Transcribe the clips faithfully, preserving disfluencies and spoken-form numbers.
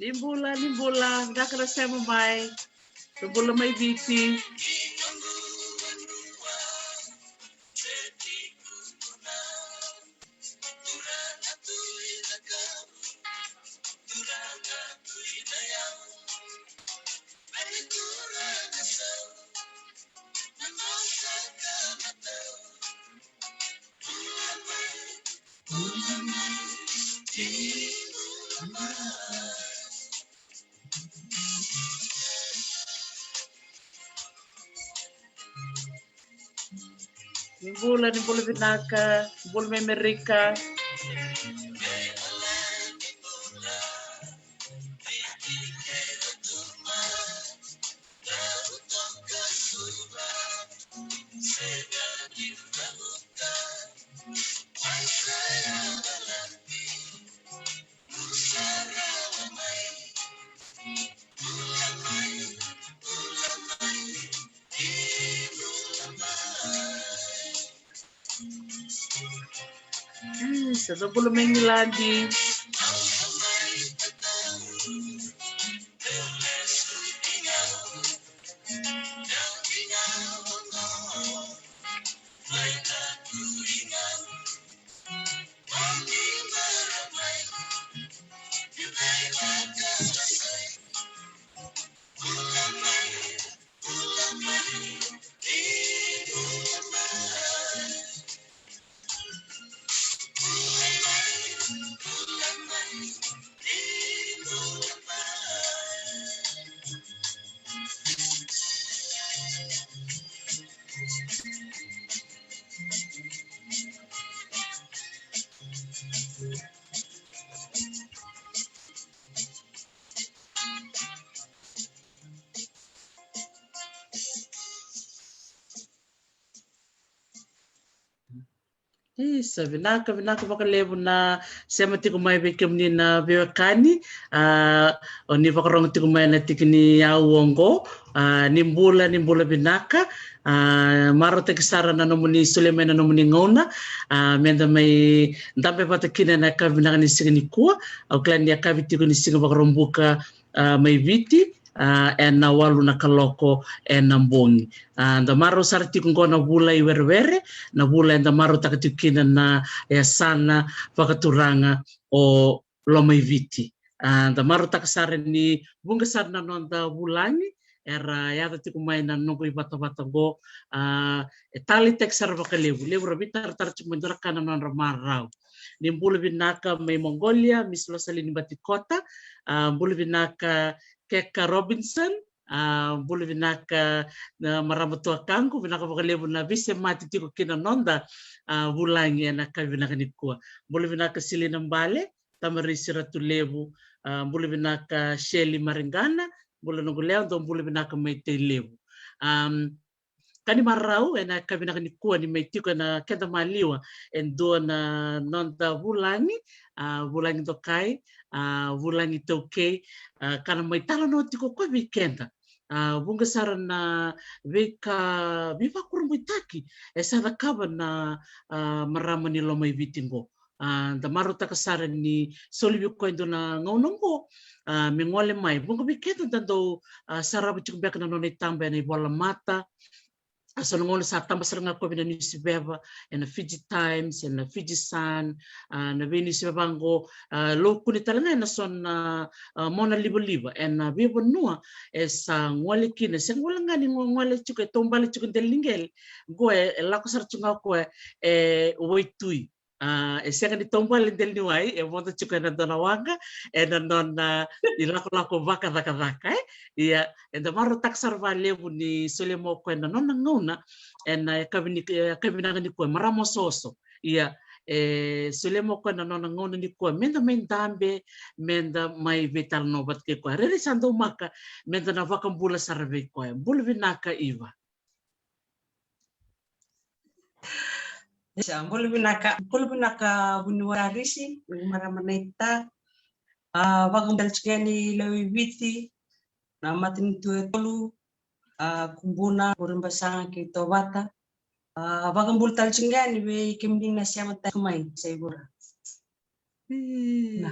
Ni bula, ni bula, vinaka na sema mai. Ni bula mai Viti. Ni bula, ni bula vinaka, bula mai Amerika. Mm, sa da bula mai Igiladi. Isa, vinaka, vinaka vakalevu na sema tiko mai vei kemuni na veiwekani. A, o ni vakarogo tiko mai na tiki ni au oqo. A, ni bula, ni bula vinaka. A, marautaki sara na nomuni solia mai na nomuni gauna. A, meda mai dabe vata kina na yakavi vinaka ni siga nikua. Au kila ni yakavi tiko ni siga Vakaraubuka, a, mai Viti. A, ena walu na kaloko ena bogi. A, da marau sara tiko qo na vula i werewere, na vula eda marautaka tiko kina na yasana vakaturaga o Lomaiviti. A, da marautaka sara ni vuqa sara na noda vulagi era yaco tiko mai na noqu ivatavata qo. A, e taleitaki sara vakalevu, levu ra veitaratara tiko mai, dua na ka na nodra marau. Ni bula vinaka mai Mongolia, Miss Losalini Batikota. A, bula vinaka Keka Robinson. A, bula vinaka na marama tuakaqu, vinaka vakalevu na veisemati tiko kina noda, a, vulagi ena yakavi vinaka nikua. Bula vinaka Silina Bale, Tamarisi Ratulevu, a, bula vinaka Shirley Marigana, bula noqu lewa, dou bula vinaka mai Tailevu. Am, ka ni marau ena yakavi vinaka nikua ni mai tiko ena keda maliwa e dua na noda vulagi, a, vulagi dokai, a, vulagi taukei, a, ka na mai talanoa tiko koya vei keda. A, vuqa sara na veika veivakurabuitaki e sa cakava na, a, marama ni Lomaiviti qo. A, da marautaka sara ni soli vei koya e dua na gauna oqo, a, me gole mai. Vuqa vei keda da dau, a, sarava tiko beka na nona itaba ena ivolamata. A, so na gauna sa taba sara ga koya vei na niusiveva, ena Fiji Times, ena Fiji Sun, a, na vei niusiveva oqo, a, lou kune tale ga ena so na, a, mona livaliva ena veivanua e sa gole kina, sega wale ga ni go-, gole tiko, e taubale tiko e dela ni qele. Qo e, e lako sara tiko ga o koya e waitui. A, e sega ni taubale dela ni wai, e vodo tiko ena dua na waqa, ena nona ilakolako vakacakacaka, e. Ia, eda marautaka sara vakalevu ni solia mai o koya na nona gauna ena yakavi ni, yakavi vinaka nikua, e marama osooso. Ia, e solia mai o koya na nona gauna nikua meda mai dabe, meda mai veitalanoa vata kei koya. Rairai sa daumaka meda na vakabula sara vei koya. Bula vinaka Iva. Isa, bula vinaka, bula vinaka vuniwai Risi, marama naita. A, vakabula tiko yani Lomaiviti, na matanitu e tolu, a, Kubuna, Burebasaga kei Tovata. A, vakabula tale tiko yani vei kemuni na sema tiko mai, sa i vura.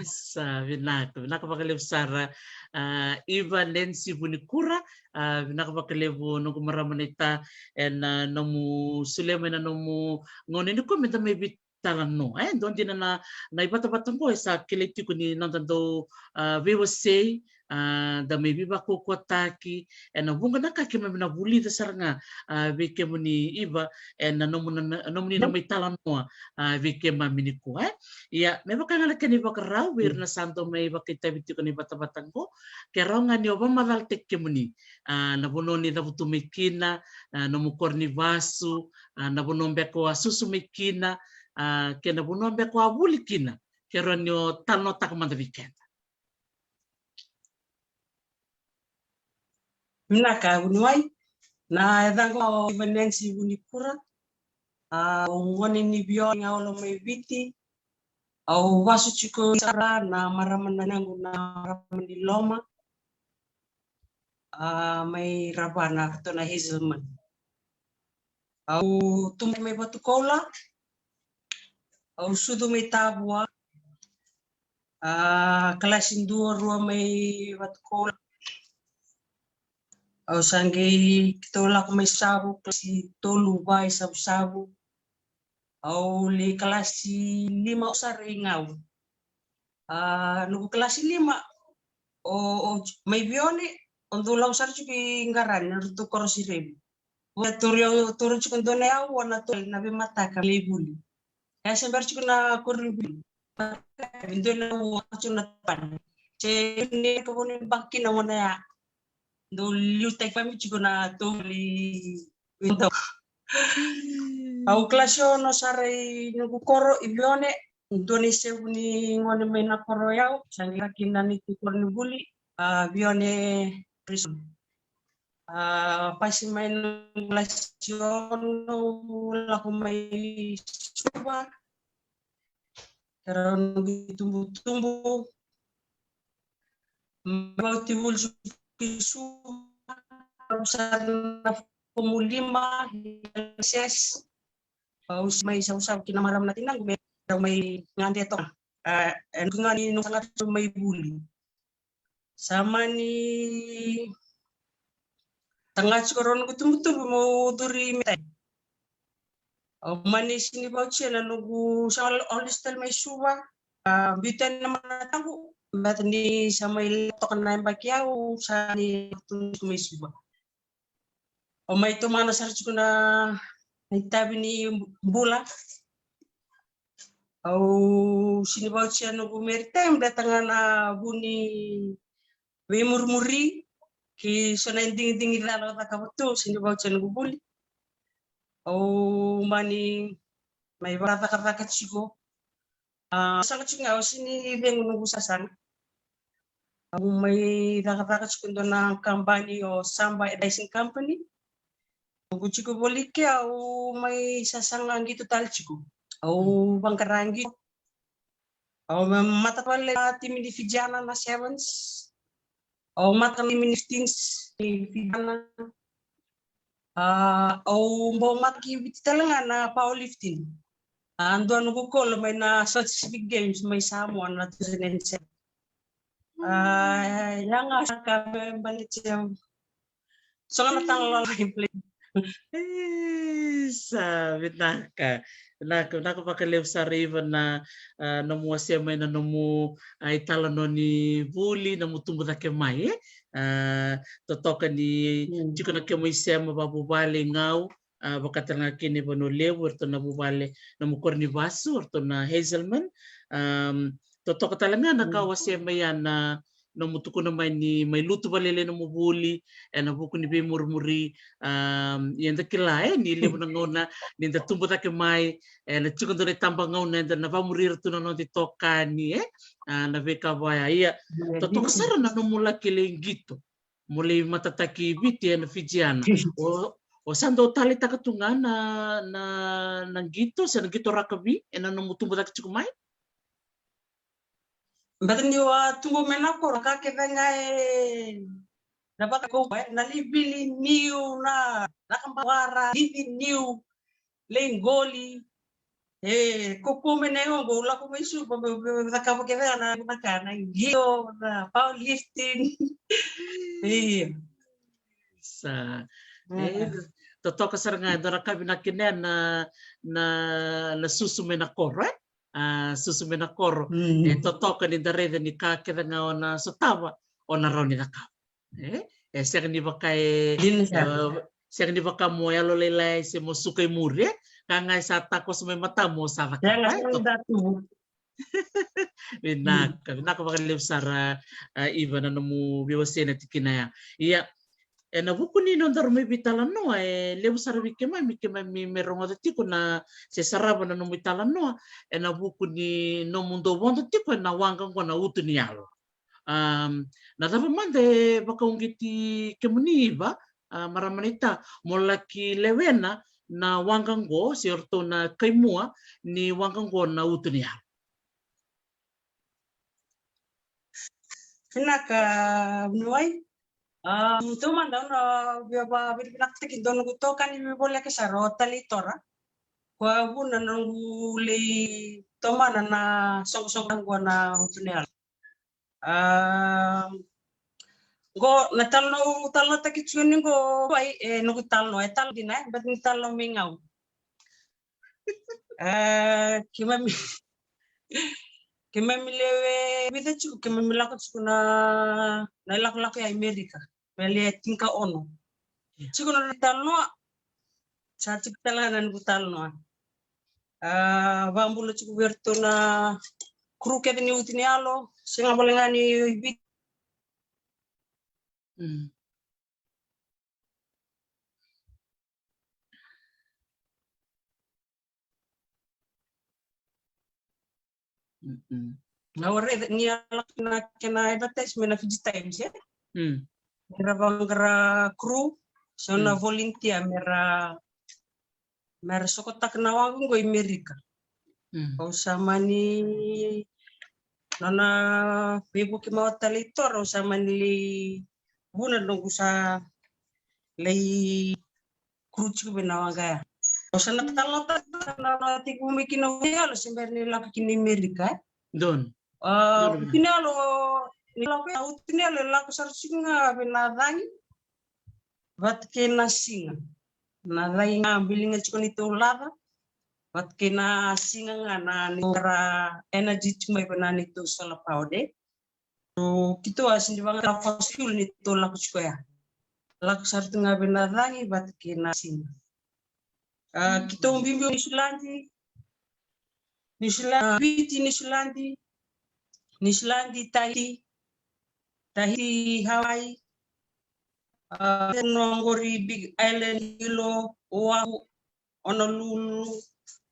Sa vinaka, vinaka vakalevu sara. A, Iva Nancy Vunikura, a, vinaka vakalevu noqu marama naita ena nomu solia mai na nomu gauna nikua me da mai veitalanoa. E dua dina na, na ivatavata qo e sa kilai tiko ni noda dau, a, veiwasei, a, da mai veivakaukauwataki ena vuqa na ka keimami na vulica sara ga, a, vei kemuni Iva ena nomuni na, nomuni na mai talanoa, a, vei keimami nikua, e. Ia, me vaka ga na kena ivakarau vei ira na sa dau mai vakaitavi tiko na ivatavata qo, ke rawa ga ni o vakamacalataki kemuni, a, na vanua ni cavutu mai kina, a, nomu koro ni vasu, a, na vanua beka o a susu mai kina, a, kei na vanua beka o a vuli kina, ke rawa ni o talanoataka mada vei keda. Vinaka vuniwai. Na yacaqu o Iva Nancy Vunikura. A, au gone ni Vione, Gaolo mai Viti. Au vasu tiko i Sara, na marama na tinaqu na marama ni Loma. A, mai Rava na kato na Hazelman. Au tubu mai Vatukoula. Au sucu mai Tavua. A, kalasi dua, rua mai Vatukoula. Au sa qai keitou lako mai Savu, kalasi tolu, va i Savusavu. Au lai kalasi lima au sara i Gau. A, noqu kalasi lima, o, o, mai Vione, o dau lako sara tiko i Qarani, na ratou koro Sirevi. Vua toro, toro tiko dua na yau, na toro na veimataka lai vuli. E se bera tiko na koro ni vuli. Dua na yau tiko na Tapani. Se ni ka vuni baki na gona ya. Dau liutaki vami tiko na toro lai Au kalasi ono sara i noqu koro i Vione, dua na isevu ni gone mai na koro yau, sa qai laki na neitou koro ni vuli, a, Vione Prison. A, pasi mai na kalasi ono, lako mai Suva, Era noqu itubutubu. Mai vauti vuli ki Suva, au sa na fomu lima, S S. Au sa mai Savusavu kina marama na tinaqu me rau mai gade toka. A, e noqu gani noqu sa na mai vuli. Sa mani saga tiko rau noqu tubutubu meu curu i Metai. Au mani sini vautia na noqu sa oldest tale mai Suva. A, biuta na marama na tinaqu. Baleta ni sa mai toka na yabaki au sa ni tu tiko mai Suva. Au mai tomana sara tiko na, na itavi ni bula. Au sini vautia noqu maritime, baleta ga na vu ni veimurimuri kei so na digidigi cala au cakava tu, sini vautia noqu vuli. Au mani mai vakacakacaka tiko. A, saga tiko ga au sini cegu noqu sasaga. Au mai cakacaka tiko dua na kabani o Saba Advertising Company. Noqu tiko voli ke au mai sasaga qito tale tiko. Au vaqara qito. Au mai mata vale na timi ni Fijiana na Sevens. Au mata na timi ni Fifteens ni Fijiana. A, au bau mata ki Viti tale ga na powerlifting. A, dua noqu kolo mai na South Pacific Games mai Samoa na two thousand and seven. A, ia ga sa ka me baleti au. So ga na tala lala i play. E, sa vinaka. Vinaka, vinaka vakalevu sara Iva na, a, nomu wasea mai na nomu, a, italanoa ni vuli, nomu tubu cake mai, e? A, totoka ni tiko na kemu isema vavuvale i Gau, a, vaka tale ga kina i Vanua Levu, eratou na vuvale, nomu koro ni vasu, eratou na Hazelman. Am, totoka tale ga na ka wasea mai ya na nomu tukuna mai ni mai lutu vakalailai nomu vuli ena vuku ni veimurimuri. Am, ia da kila, e, ni levu na gauna ni da tubu cake mai, ena tiko dua na itabagauna eda na vamuri ira tu na noda itokani, e, a, na veika vaya. Ia, totoka sara na nomu laki lai qito. Mo lai matataki Viti ena Fijiana. O, o sa dau taleitaka tu ga na, na, na qito, se na qito rakavi, ena nomu tubu cake tiko mai? Baleta niu a tubu mai na koro, ka kece ga e na vakakou, e, na lai vili niu, na, na kabawara, cici niu, lai qoli. E, ko ko me na igogo, lako mai Suva, me, me, me cakava kece na, na ka, na gio, na powerlifting. Io. Sa. E, totoka sara ga, e dua na ka vinaka kina na, na, na susu mai na koro, e? A, susu mai na koro. E totoka ni da raica ni ka kece ga o na sotava, o na rawa ni cakava. E, e sega ni vaka e, e, sega ni vaka mo yalolailai se mo suka i muri, e. Ka ga e sa takoso mai matamu o sa cakava, e. Vinaka, vinaka vakalevu sara, a, Iva, na nomu veiwasei na tikina ya. Ia, ena vuku ni nodaru mai veitalanoa, e levu sara vei keimami, keimami me rogoca tiko na, se sarava na nomu italanoa, ena vuku ni nomu dau vodo tiko ena waqa oqo na Utuniyalo. Am, na cava mada e vakauqeti kemuni, Iva, a, marama naita, mo laki lewena na waqa oqo, se o ratou na kaimua ni waqa oqo na Utuniyalo? Vinaka, vuniwai. Am, taumada au na via vakavinavinakataki dua noqu itokani veivoleka sara o Tale i Tora. Koya vuna noqu lai tomana na soqosoqo oqo na Utuniyalo. A, qo na talanoa, talanoataki tiko ni qo, Vuniwai, e noqu talanoa, e talanoa dina, e, but ni talanoa mai Gau. A, keimami, keimami lewe vica tiko, keimami lako tiko na, na ilakolako ya i Merika. Me lewe tinikaono. Tiko na noqu talanoa, sa tiko tale ga na noqu talanoa. A, vakabula tiko vei iratou na kuru kece ni Utuniyalo, sega vale ga ni Viti. Mm. Mm-mm. Na ore ni a lako na kena advertisement na Fiji Times, e? Mm. Era vaqara crew, so na volunteer mera, mera sokotaka na waqa qo i Merika. Mm. Au sa mani, nona veivuke mai o Tale i Tora, au sa mani lai vuna noqu sa lai crew tiko vei na waqa ya. Au sa na talanoataka na, na tekivu mai kina Utuniyalo se bera ni lako kina i Merika, e? Donu. A, Utuniyalo, ni lako ya, Utuniyalo e lako sara tiko ga vei na cagi vata kei na siga. Na cagi ga biliga tiko ni tou laca vata kei na siga ga na ni ra energy tiko mai vei na ni tou solar power, e. So keitou a sega ni vaqara fossil fuel ni tou lako tiko ya. Lako sara tu ga vei na cagi vata kei na siga. A, keitou biubiu Niusiladi, Niusiladi, Viti, Niusiladi, Niusiladi, Tahiti, Tahiti, Hawaii, a, no qori Big Island, Hilo, Oahu, Honolulu,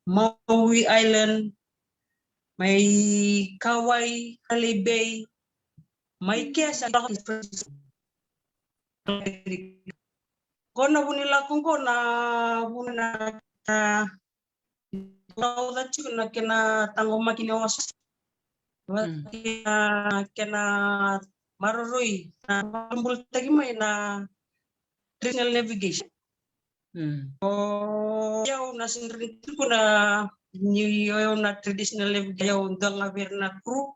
Maui Island, mai Kauai, Halepai Bay, mai kea sa lako ki Francisco. Qo na vu ni lako qo na vu na, na tauca tiko na kena taqomaki ni oso. Mm. Kena, kena maroroi, na vakabulataki mai na traditional navigation. Mm. O yau na sega ni rawa ni tukuna ni o yau na traditional navigation, yau dua ga vei ira na crew.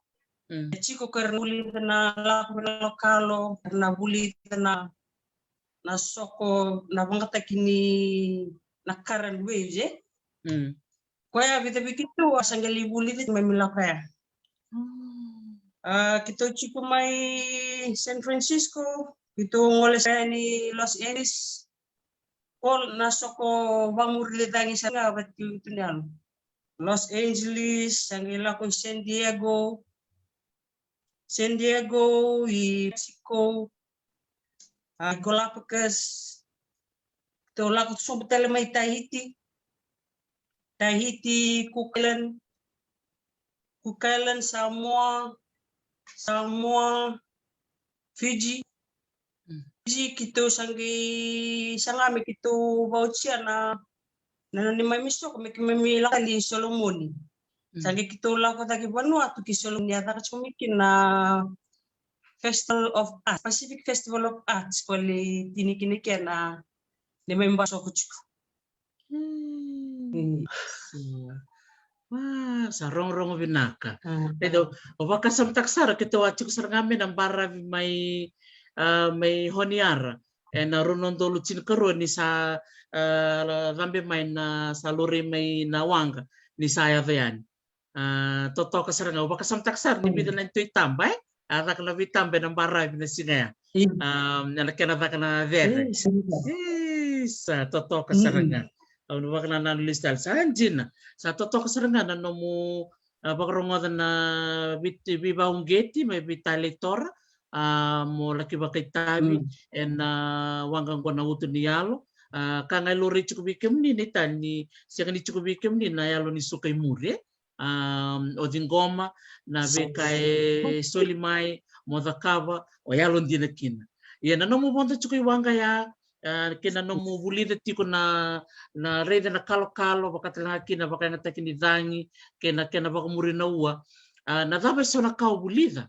Mm. E tiko ko ira na vulica na lako mai na kalokalo, ira na vulica na, na soko, na vaqataki ni na current waves, e? Mm. Koya vica vei keitou a sa qai lai vulica mai me lako ya. Mm. A, keitou tiko mai San Francisco, keitou gole sara yani Los Angeles. Ko na soko vamuri le cagi sa ga vati Utuniyalo. Los Angeles, sa qai lako i San Diego. San Diego, i Mexico, a, Galapagos. Tou lako sobu tale mai Tahiti. Tahiti, Cook Island. Cook Island, Samoa, Samoa, Fiji. Mm. Fiji, keitou sa qai saga me keitou vauchia na, na neimami soko me keimami lako tale i Solomoni. Mm. Sa qai keitou lako cake Vanuatu ki Solomoni, a caka tiko mai kina na Festival of Arts, Pacific Festival of Arts, ko lai tini kina kea na neimami basoko tiko. Mm. Mm. So, Wa, sa rogorogo vinaka. Keitou, au vakasamataka sara keitou a tiko sara ga mai na baravi mai, a, mai Honiara ena rua na udolu tinikarua ni sa, a, cabe mai na, sa lori mai na waqa ni sa yaco yani. A, totoka sara ga, au vakasamataka sara ni vica na neitou itaba, e? A caka na veitaba ena baravi na siga ya. A, ena kena caka na cere. Isa, totoka sara ga. Au na vakanananu lesu tale, sa dina. Sa totoka sara ga na nomu, a, vakarogoca na vei, veivakauqeti mai vei Tale i Tora, a, mo laki vakaitavi ena waqa qo na Uto ni Yalo. A, ka ga e laurai tiko vei kemuni na itani, sega ni tiko vei kemuni na yalo ni suka i muri, e? A, o ciqoma na veika e soli mai mo cakava, o yalodina kina. Ia na nomu vodo tiko i waqa ya, a, kei na nomu vulica tiko na, na raica na kalokalo, vakatalega kina vakayagataki ni cagi, kei na kena vakamuri na ua. A, na cava e so na ka o vulica,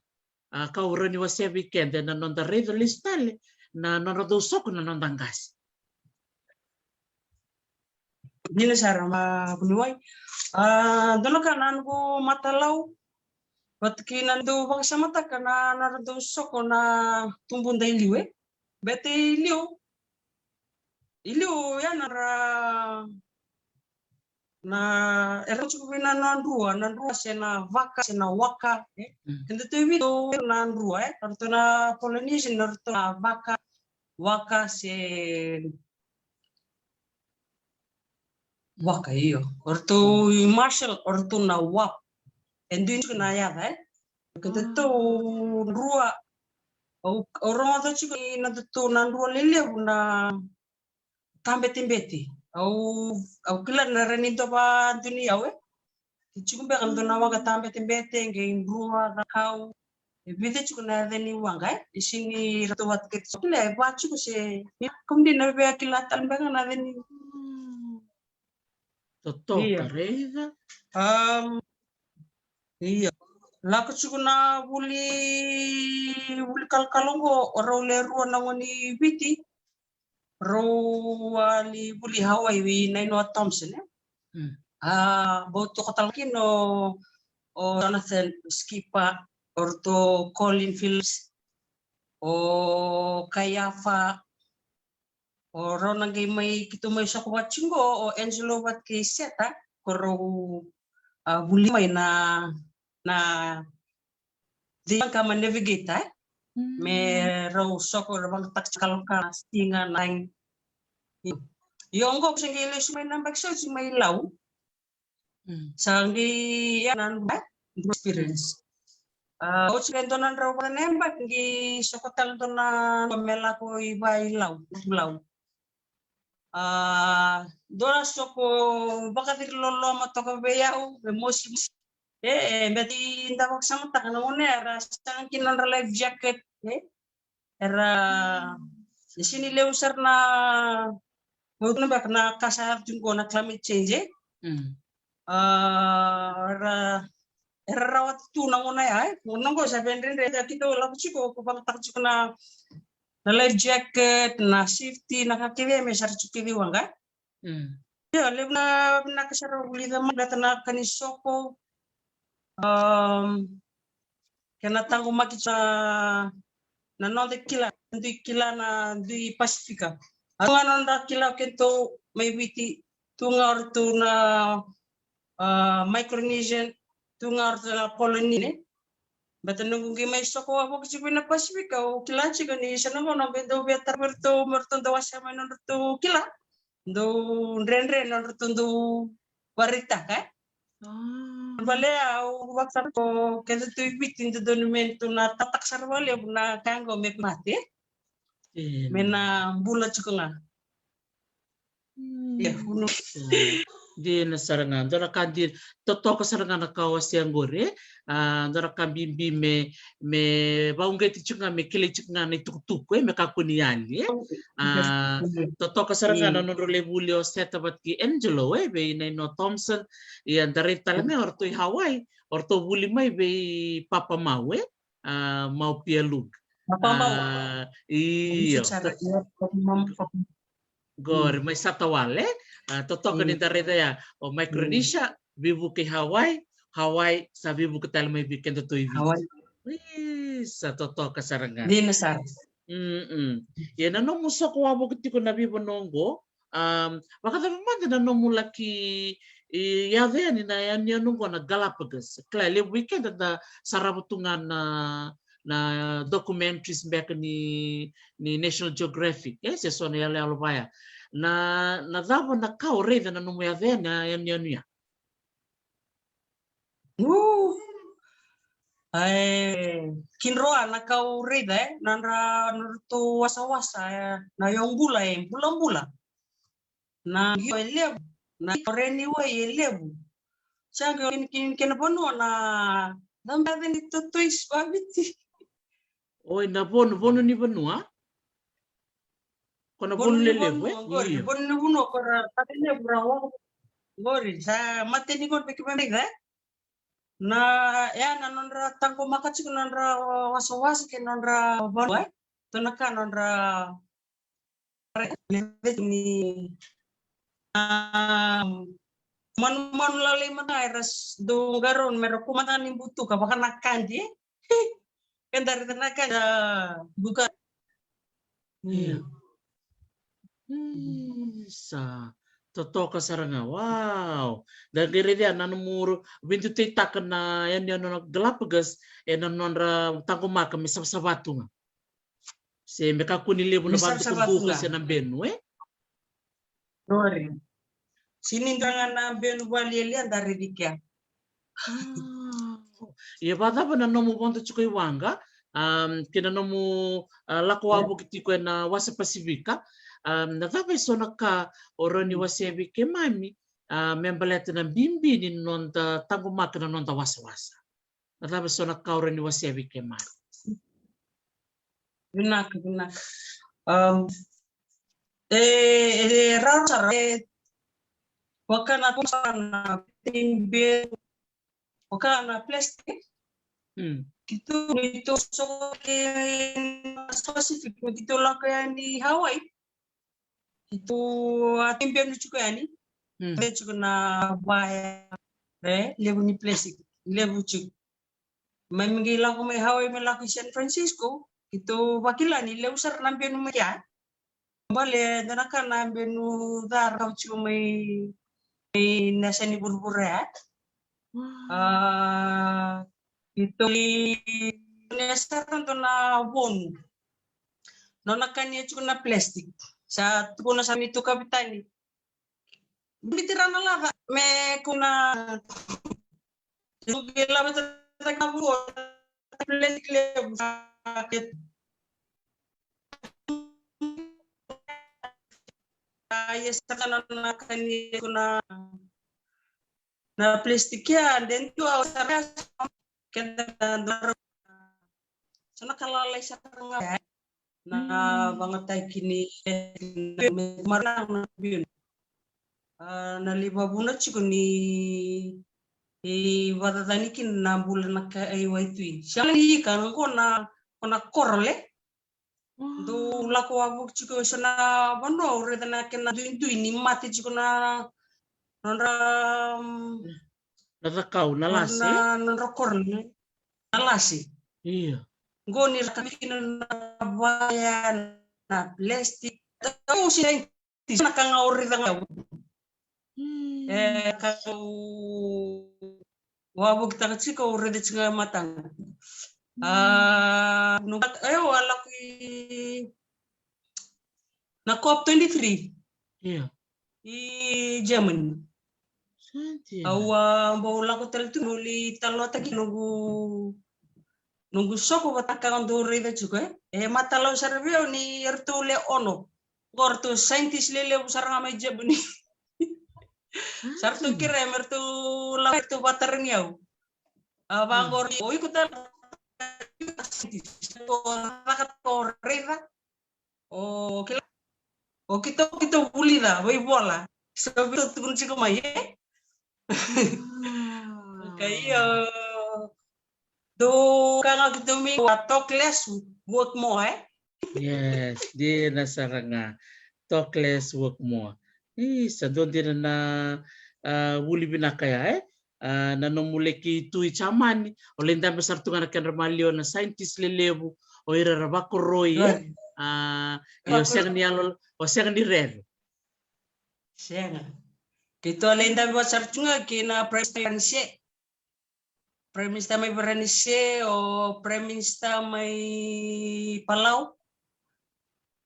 a, ka o rawa ni wasea vei keda ena noda raica lesu tale na nodra dau soko na noda qase? Dina sara, ma vuniwai. A, dua na ka na noqu matalau vata kei na dau vakasamataka na, na nodra dau soko na tubuda i liu, e? Bete i liu. I liu ya na ra, na, era tiko vei na, na drua, na drua se na vaka, se na waka, e? Keda tu i Viti na drua, e? Eratou na Polynesian, eratou na vaka, waka se waka, io. Oratou i Marshall, oratou na wap. E dui tiko na yaca, e? Keda tou drua, au, au rogoca tiko ni na tou na drua lelevu na tabetebete. Au, au kila na rawa ni dua vakadua ni yau, e? Tiko beka dua na waqa tabetebete, qai drua, cakau. E vica tiko na yaca ni waqa, e? E sini ratou vata kei tiko. Kila, e va tiko se, ni kemuni na via kila tale beka na yaca ni. Totoka, raica. Am, io. Lako tiko na vuli, vuli kalokalo qo, o rau le rua na gone ni Viti. Rau a lai vuli Hawaii vei Nainoa Thompson, e? A, bau toka tale kina o, o Jonathan Skipper, o ratou Colin Phillips, o Kaiafa, o rau na qai mai, keitou mai soko vata tiko qo, o Angelo vata kei Seta, ko rau, a, vuli mai na, na They Young Kama Navigator, e? Me rau soko, rau vakayagataka kalokalo, siga, na io. Io, qo se qai lesu mai na yabaki sa oti mai Lau. Sa qai ya na noqu, e, noqu experience. A, oti qai dua na drau vata na yabaki qai soko tale dua na me lako i va i Lau, Lau. A, dua na soko vakaciri loloma toka vei au, me mosi, mosi. E, e, beti da vakasamataka na gone era sega kina nodra life jacket, e? Era, e sini levu sara na, mo tukuna beka na ka sa yaco tiko qo na climate change, e? A, era, era rawata tu na gone ya, e? Gone qo sa vedredre, da keitou lako tiko, ko vakayagataka tiko na, na life jacket, na safety, na ka kece me sa ra tiko kece i waqa. Io, levu na vinaka sara vulica mai, baleta na ka ni soko. Am, kena taqomaki tiko na noda kila, dui kila na dui Pasifika. A tu ga na noda kila keitou mai Viti, tu ga o ratou na, a, Micronesian, tu ga o ratou na Polynesian. Baleta noqu qai mai soko wavoki tiko na Pasifika, au kila tiko ni sa na gauna me dau via tara vei ratou, me ratou dau wasea mai nodratou kila. Dau dredre nodratou dau vakaraitaka, e? Vale, au vakasara ko keda tu i Viti, dodonu me tu na tataka sara valevu na ka qo me mate. Me na bula tiko ga. Ia, unu. Dina sara ga, dua na ka dina, totoka sara ga na ka o wasea qori, e? A, dua na ka bibi me, me vauqeti tiko ga, me kilai tiko ga na itukutuku, e, me kakua ni yali, e? A, totoka sara ga na nodra lai vuli o Seta vata kei Angelo, e, vei Nainoa Thompson. Ia, da raica tale ga o ratou i Hawaii, o ratou vuli mai vei Papa Mau, e? A, Mau Pialug. Papa Mau. A, io. Qori mai Satawal, e? A, totoka ni da raica ya o Micronesia, veivuke i Hawaii, Hawaii sa veivuke tale mai vei kedatou i Viti. Hawaii. Isa, totoka sara ga. Dina sara. Mm-mm. Ia na nomu soko wavoki tiko na veivanua oqo, um, vakacava mada na nomu laki, e, yaco yani na yanuyanu oqo na Galapagos? Kila, levu vei keda da sarava tu ga na, na documentaries beka ni, ni National Geographic, e, se so na yaloyalo vaya. Na, na cava na ka o raica na nomu yaco yani na yanuyanu ya? Uu. E, kidroa na ka au raica, e, na nodra, nodratou wasawasa, e, na yaubula, e, bulabula. Na qio e levu, na qio reni wai e levu. Sa qio kina, kina, kina vanua na, na mbaca ni tortoise vaviti. Oi, na vonu, vonu ni vanua? Ko na vonu lelevu, e? Io. Vonu ni vanua, ko ra, ka levu ra wa. Qori, sa mate ni qori vei keimami, e? Na, ya, na nodra taqomaka tiko na nodra wasawasa kei na nodra vanua, e? Dua na ka na nodra ni, a, manumanu lalai mada era s-, dau qarauna mera kua mada ni butuka, vaka na kadi, e? Keda raica na kadi, a, buka. Io. Mm. Isa, totoka sara ga. Wow. Da qai raica na nomu veidutaitaka na yanuyanu na Galapagos, e, na nodra taqomaka me savasava tu ga. Se me kakua ni levu na vadukubuka se na benu, e? Qori. Sini dra ga na benu valialia da raici kea. Wow. Ia vakacava na nomu vodo tiko i waqa, um, kei na nomu, a, lako wavoki tiko ena wasa Pasifika, um, na cava e so na ka o rawa ni wasea vei keimami, a, me baleta na bibi ni noda taqomaka na noda wasawasa? Na cava e so na ka o rawa ni wasea vei keimami? Vinaka, vinaka. Um, e, e, e raro sara, e, vaka na, na, vaka na plastic. Mm. Keitou, keitou soko kei na Pacific, keitou lako yani Hawaii. Keitou a tei benu tiko yani. Mm. Tei tiko na vaya, e, levu ni plastic, levu tiko. Mai me qai lako mai Hawaii me lako i San Francisco, keitou vakila ni levu sara na benu mai kea. Bale, dua na ka na benu ca ra kau tiko mai, mai na yasa ni vuravura ya. Wow. A, keitou ni sara dua na vonu. Nona kania tiko na plastic. Sa tukuna sa ni tu kapitani. Bitirana lava me kuna. Ke lava tata ka vua, plastic levu sa ke. A, ia sa na, na kani kuna na plastic ya, then tu au sa rasa keda na doro. Sa na ka lalai sara ga. Na vagataki ni, e, marana na binu. A, na lai vavuna tiko ni, e, vakacacani kina na bula na kai waitui. Sa lai ika na qo na, qo na korole. Dou lako wavoki tiko e so na vanua, au raica na kena duidui ni mate tiko na nodra, mm, na cakau, na lasi, na, nodra korole, na lasi. Io. Qo ni ra kami kina na vaya, na plastic. Au sega ni, sega na ka ga au raica ga. Mm. E, ka au wavokitaka tiko, au raica tiko ga e mataqu. Mm. A, noqu, e, au a lako i na COP twenty-three. Io. I Germany. Sa dina. Au a bau lako tale tu, au lai talanoataki noqu, noqu soko vata na ka dau raica tiko, e. E matalau sara vei au ni eratou le ono. Qo ratou scientist lelevu sara ga mai Germany. Sa ratou kerea me ratou lako, ratou vatarogi au. A, vaqori, o iko tale, o caka, o raica, o kila, o keitou, keitou vulica vaivola. So veitou tukuna tiko mai, e? Ka io. Dou ka ga keitou mai, a, talk less, work more, e? Yes, dina sara ga. Talk less, work more. Isa, dua dina na, a, vuli vinaka ya, e? A, na nomu leki tu i Jamani, o lai dabe sara tu ga na kedra maliwa na scientist lelevu, o ira ra vakoroi, e? A, ia o sega ni yalo, o sega ni rere. Sega. Keitou a lai dabe vata sara tu ga kei na Prime Minister mai Varanise. Prime Minister mai Varanise, o Prime Minister mai Palau,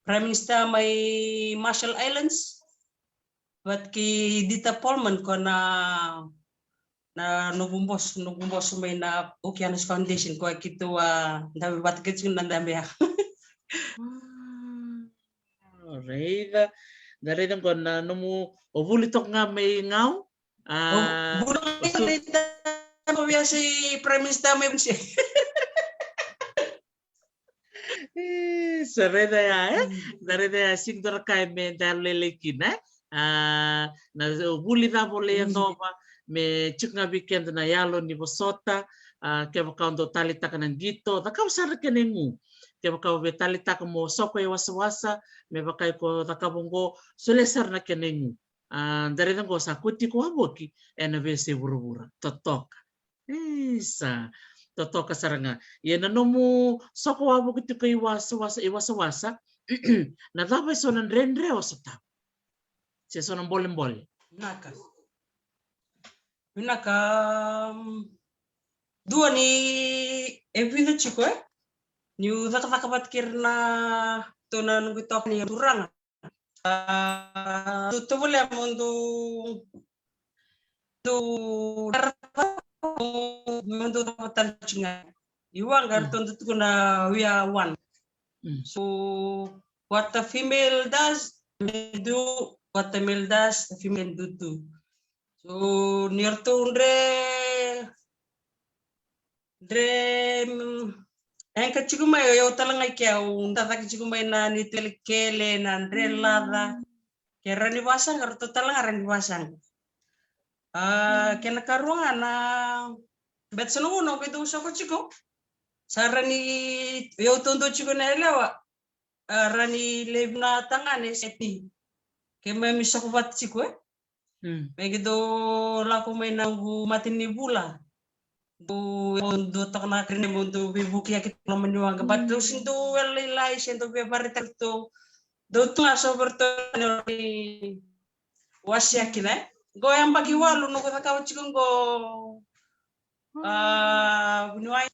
Prime Minister mai Marshall Islands, vata kei Dieter Paulmann, ko na, na noqu boso, noqu boso mai na Okeanos Foundation, ko a keitou a dabe vata kei tu na dabe ya. Wow. Raica, da raica qo na nomu, o vuli toka ga mai Gau, a, o vuli mai Gau, o via se Prime Minister mai Varanise. E, sa raica ya, e? Mm. Sa raica ya, sega ni dua na ka e me da yalolailai kina, e? A, na vuli cava o lai yacova, me tiko ga vei keda na yalo ni vosota, a, kevaka o dau taleitaka na qito, cakava sara na kena igu. Kevaka o via taleitaka mo soko i wasawasa, me vaka iko cakava oqo, solia sara na kena igu. A, da raica oqo sa kua tiko wavoki ena veiyasai vuravura. Totoka. Isa, totoka sara ga. Ia na nomu soko wavoki tiko i wasawasa, i wasawasa, na cava eso na dredre o sotava? Se so na bolebole? Vinaka. Vinaka, mm, dua ni e vica tiko, e? Niu cakacaka vata kei ira na, tou na noqu itokani turaga. A, dou tovolea mo dou, dou, mo dou cakava tale tiko ga. I waqa eratou dau tukuna we are one. Mm. So what a female does, men do, what a male does, a female do too. So ni ratou dre, dre, mm, ega tiko mai, o yau tale ga i ke au dacake tiko mai na neitou kelekele, na dre laca. Ke rawa ni vasaqa, ratou tale ga rawa ni vasaqa. A, kena karua ga na, beta sa na gauna o qai dau soko tiko. Sa rawa ni, o yau taudua tiko na yalewa. A, rawa ni levu na tagane se ti. Keimami soko vata tiko, e? Mm. Me qai dau lako mai na noqu matanivula. Dou, dou toka na kena mo dou veivukiyaki tiko loma ni waqa. But dou sega ni dau yalolailai se dau via vakaraitaki ratou. Dou tu ga so vei ratou ni wasea kina, e? Qo e yabaki walu noqu cakava tiko qo. A, vuniwai.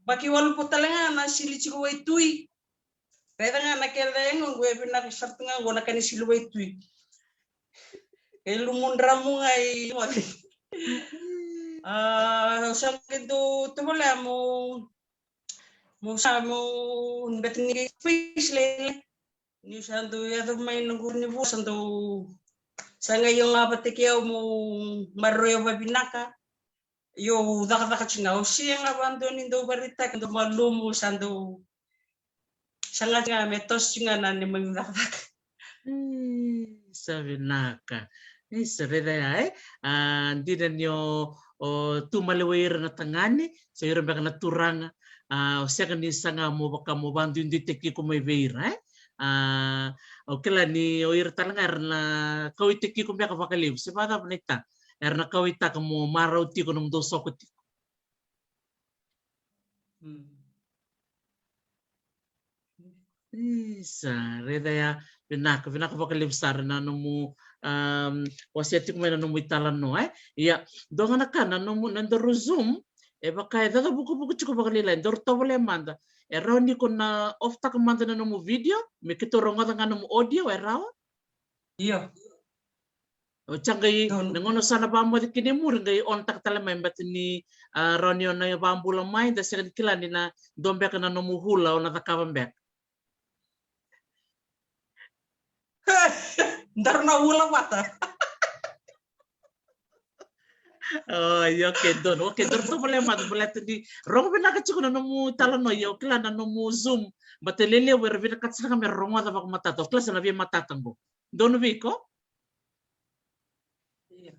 Yabaki walu po tale ga na sili tiko waitui. Raica ga na kena yagoqu e vinaka sara tu ga qo na ka ni sili waitui. E lumudramu ga i moce. A, au sa qai dau tovolea mo, mo sa mo beta ni face lailai. Niu sa dau yaco mai na quru ni vua sa dau sa qai io ga vata kei au mo maroroi au vavinaka. Io, au cakacaka tiko ga, au sega vakadua ni dau vakaraitaka, dau malumu, sa dau saga tiko ga me toso tiko ga na neimami cakacaka. Sa vinaka. Isa, raica ya, e? A, dina ni o, o tu maliwai ira na tagane, so ira beka na turaga, a, o sega ni saga mo vaka mo vakaduiduitaki iko mai vei ira, e? A, au kila ni o ira tale ga era na kauwaitaki iko beka vakalevu, se vakacava na ita? Era na kauwaitaka mo marau tiko nomudou soko tiko. Mm. Isa, raica ya, vinaka, vinaka vakalevu sara na nomu, um, wasea tiko mai na nomu italanoa, e? Ia, dua ga na ka na nomu, na daru Zoom, e vaka e caca vukuvuku tiko vakalailai, daru tovolea mada. E rawa ni ko na off taka mada na nomu video, me keitou rogoca ga nomu audio, e rawa? Io. O ca qai, na gauna sa na vakamoce kina i muri qai on taka tale mai, beta ni, a, rawa ni o na vakabula mai, da sega ni kila ni na dua beka na nomu hula o na cakava beka. Daru na hula vata. O, io, okay, donu. Okay, daru tovolea mada, baleta ni rogo vinaka tiko na nomu italanoa, io, kila na nomu Zoom. Beta e lelevu era vinakata sara ga me rogoca vakamatata. O kila sa na via matata qo. Donu vei iko? Io.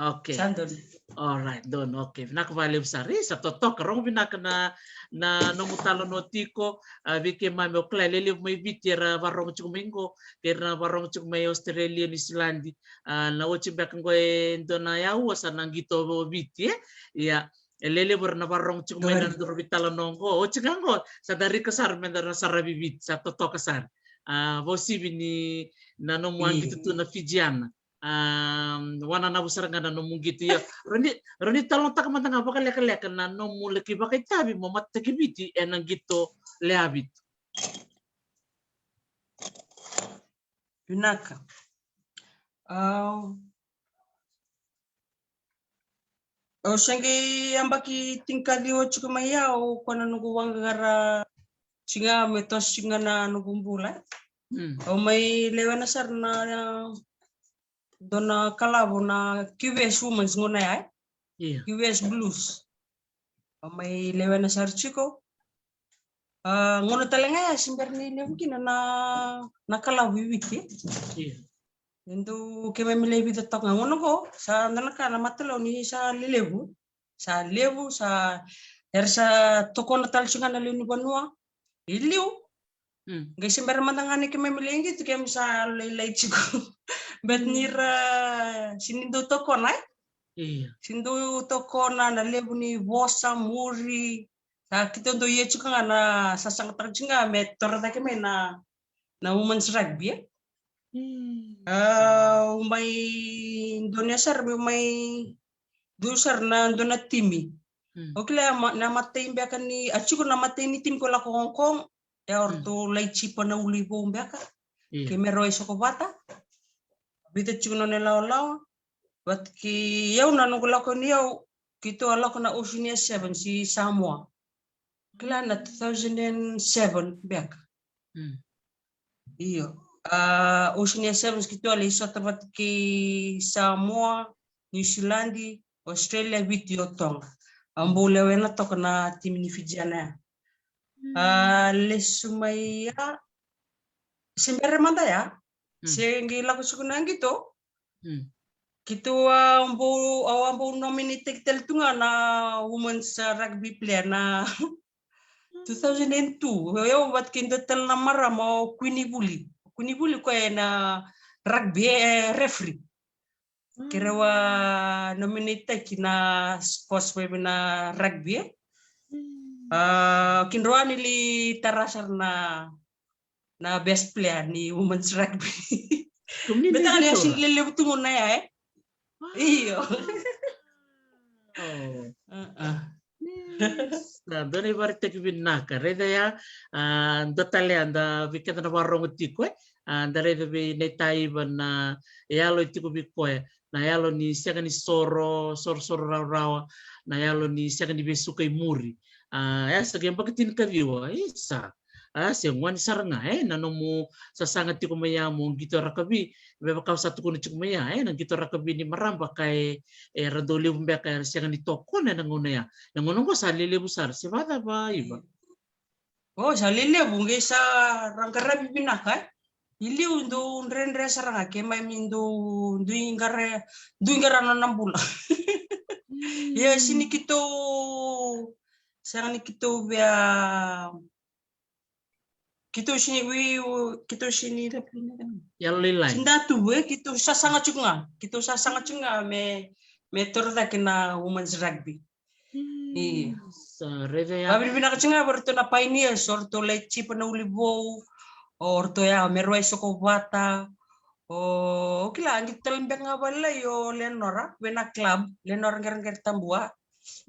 Okay. Sa donu. Alright, donu. Okay, vinaka vakalevu sara. Io, sa totoka, rogo vinaka na, na nomu talanoa tiko, a, vei keimami. O kila e lelevu mai Viti era varogo tiko mai qo, kei ira na varogo tiko mai Australia, Niusiladi. A, na oti beka qo e dua na aua sa na qito o Viti, e? Ia, e lelevu era na varogo tiko mai na nodaru veitalanoa qo. Oti ga qo, sa da rika sara me da na saravi Viti, sa totoka sara. A, vakauasivi ni na nomu a qito tu na Fijiana. A, wananavu sara ga na nomu qito. Ia, rawa ni, rawa ni talanoataka mada ga vakalekaleka na nomu laki vakaitavi mo matataki Viti ena qito lewe vitu. Vinaka. A, au se qai yabaki tinikaciwa tiko mai, au ko na noqu vaqaqara tiko ga me toso tiko ga na noqu bula. Mm. Au mai lewena sara na dua na kalavo na Q V S Women's gauna ya, e? Io. Q V S Blues. Au mai lewena sara tiko. A, gauna tale ga ya se bera ni levu kina na, na kalavo i Viti. Io. E dau keimami lai vica toka ga. Gauna qo sa dua na ka na mataloa ni sa lelevu. Sa levu, sa, era sa tokona tale tiko ga na lewe ni vanua. I liu. Mm. Qai se bera mada ga ni keimami lai qito, keimami sa lailai tiko. Beta ni ra, se ni dau tokona, e? Io. Se ni dau tokona na levu ni vosa, muri. Sa keitou dau ia tiko ga na sasagataka tiko ga me toro cake mai na, na women's rugby, e? Mm. A, au mai donuya sara, meu mai dua sara na dua na timi. Mm. O kila, ma-, na matai beka ni, a tiko na matai ni timi ko lako Hong Kong, e o ratou Laitsipa Naulivou beka. Io. Kei Merewai Sokovata. Vica tiko na nona ilawalawa. But kei au na noqu lako ni au, keitou a lako na Oceania Sevens i Samoa. Kila na two thousand and seven beka. Mm. Io. A, Oceania Sevens keitou a lai sota vata kei Samoa, Niusiladi, Australia, Viti, o Toga. Au bau lewena toka na timi ni Fijiana ya. Mm. A, lesu mai ya, se bera mada ya. Mm. Se qai lako tiko na qito. Mm. Keitou a bau, au a bau nominate-taki tale tu ga na women's, uh, rugby player na two thousand and two. Au vata kei dua tale na marama o Queenie Vuli. Queenie Vuli koya na rugby, e, referee. Keirau a nominate-taki na sports vei na rugby, e. Mm. A, keirau a ni lai tara sara na, na best player ni women's rugby. Baleta ni a sega ni lelevu tu gauna ya, e? Io. O. A, a. Sa dua na ivakaraitaki vinaka. Raica ya, a, dua tale ya da vei keda na vakarorogo tiko, e? A, da raica vei Naita Iva na yalo e tiko vei koya, na yalo ni sega ni soro, sorosoro rawarawa, na yalo ni sega ni vesuka i muri. A, ya sa qai yabaki tinikaciwa, isa. A, se gone sara ga, e, na nomu sasaga tiko mai ya mo qito rakavi, me vaka au sa tukuna tiko mai ya, e, na qito rakavi ni marama ka e, era dau levu beka era sega ni tokona ena gauna ya. Na gauna qo sa lelevu sara, se vakacava, Iva? O, sa lelevu, qai sa ra qaravi vinaka, e. I liu dau dredre sara ga, keimami dau, dui qara, dui qara na nona bula. Mm. Ia, sega ni keitou, sega ni keitou via, keitou sega ni, wi, keitou sega ni, yalo lailai. Sega ni da tu, e, keitou sasaga tiko ga, keitou sasaga tiko ga me, me toro cake na women's rugby. Io. Sa raica ya. Vakavinavinaka tiko ga vei ratou na pioneers, o ratou Laitsipa Naulivou, o ratou ya, Merewai Sokovata, o, o kila, qito tale beka ga vakalailai o Lenora, vei na club, Lenora Qereqere Tabua.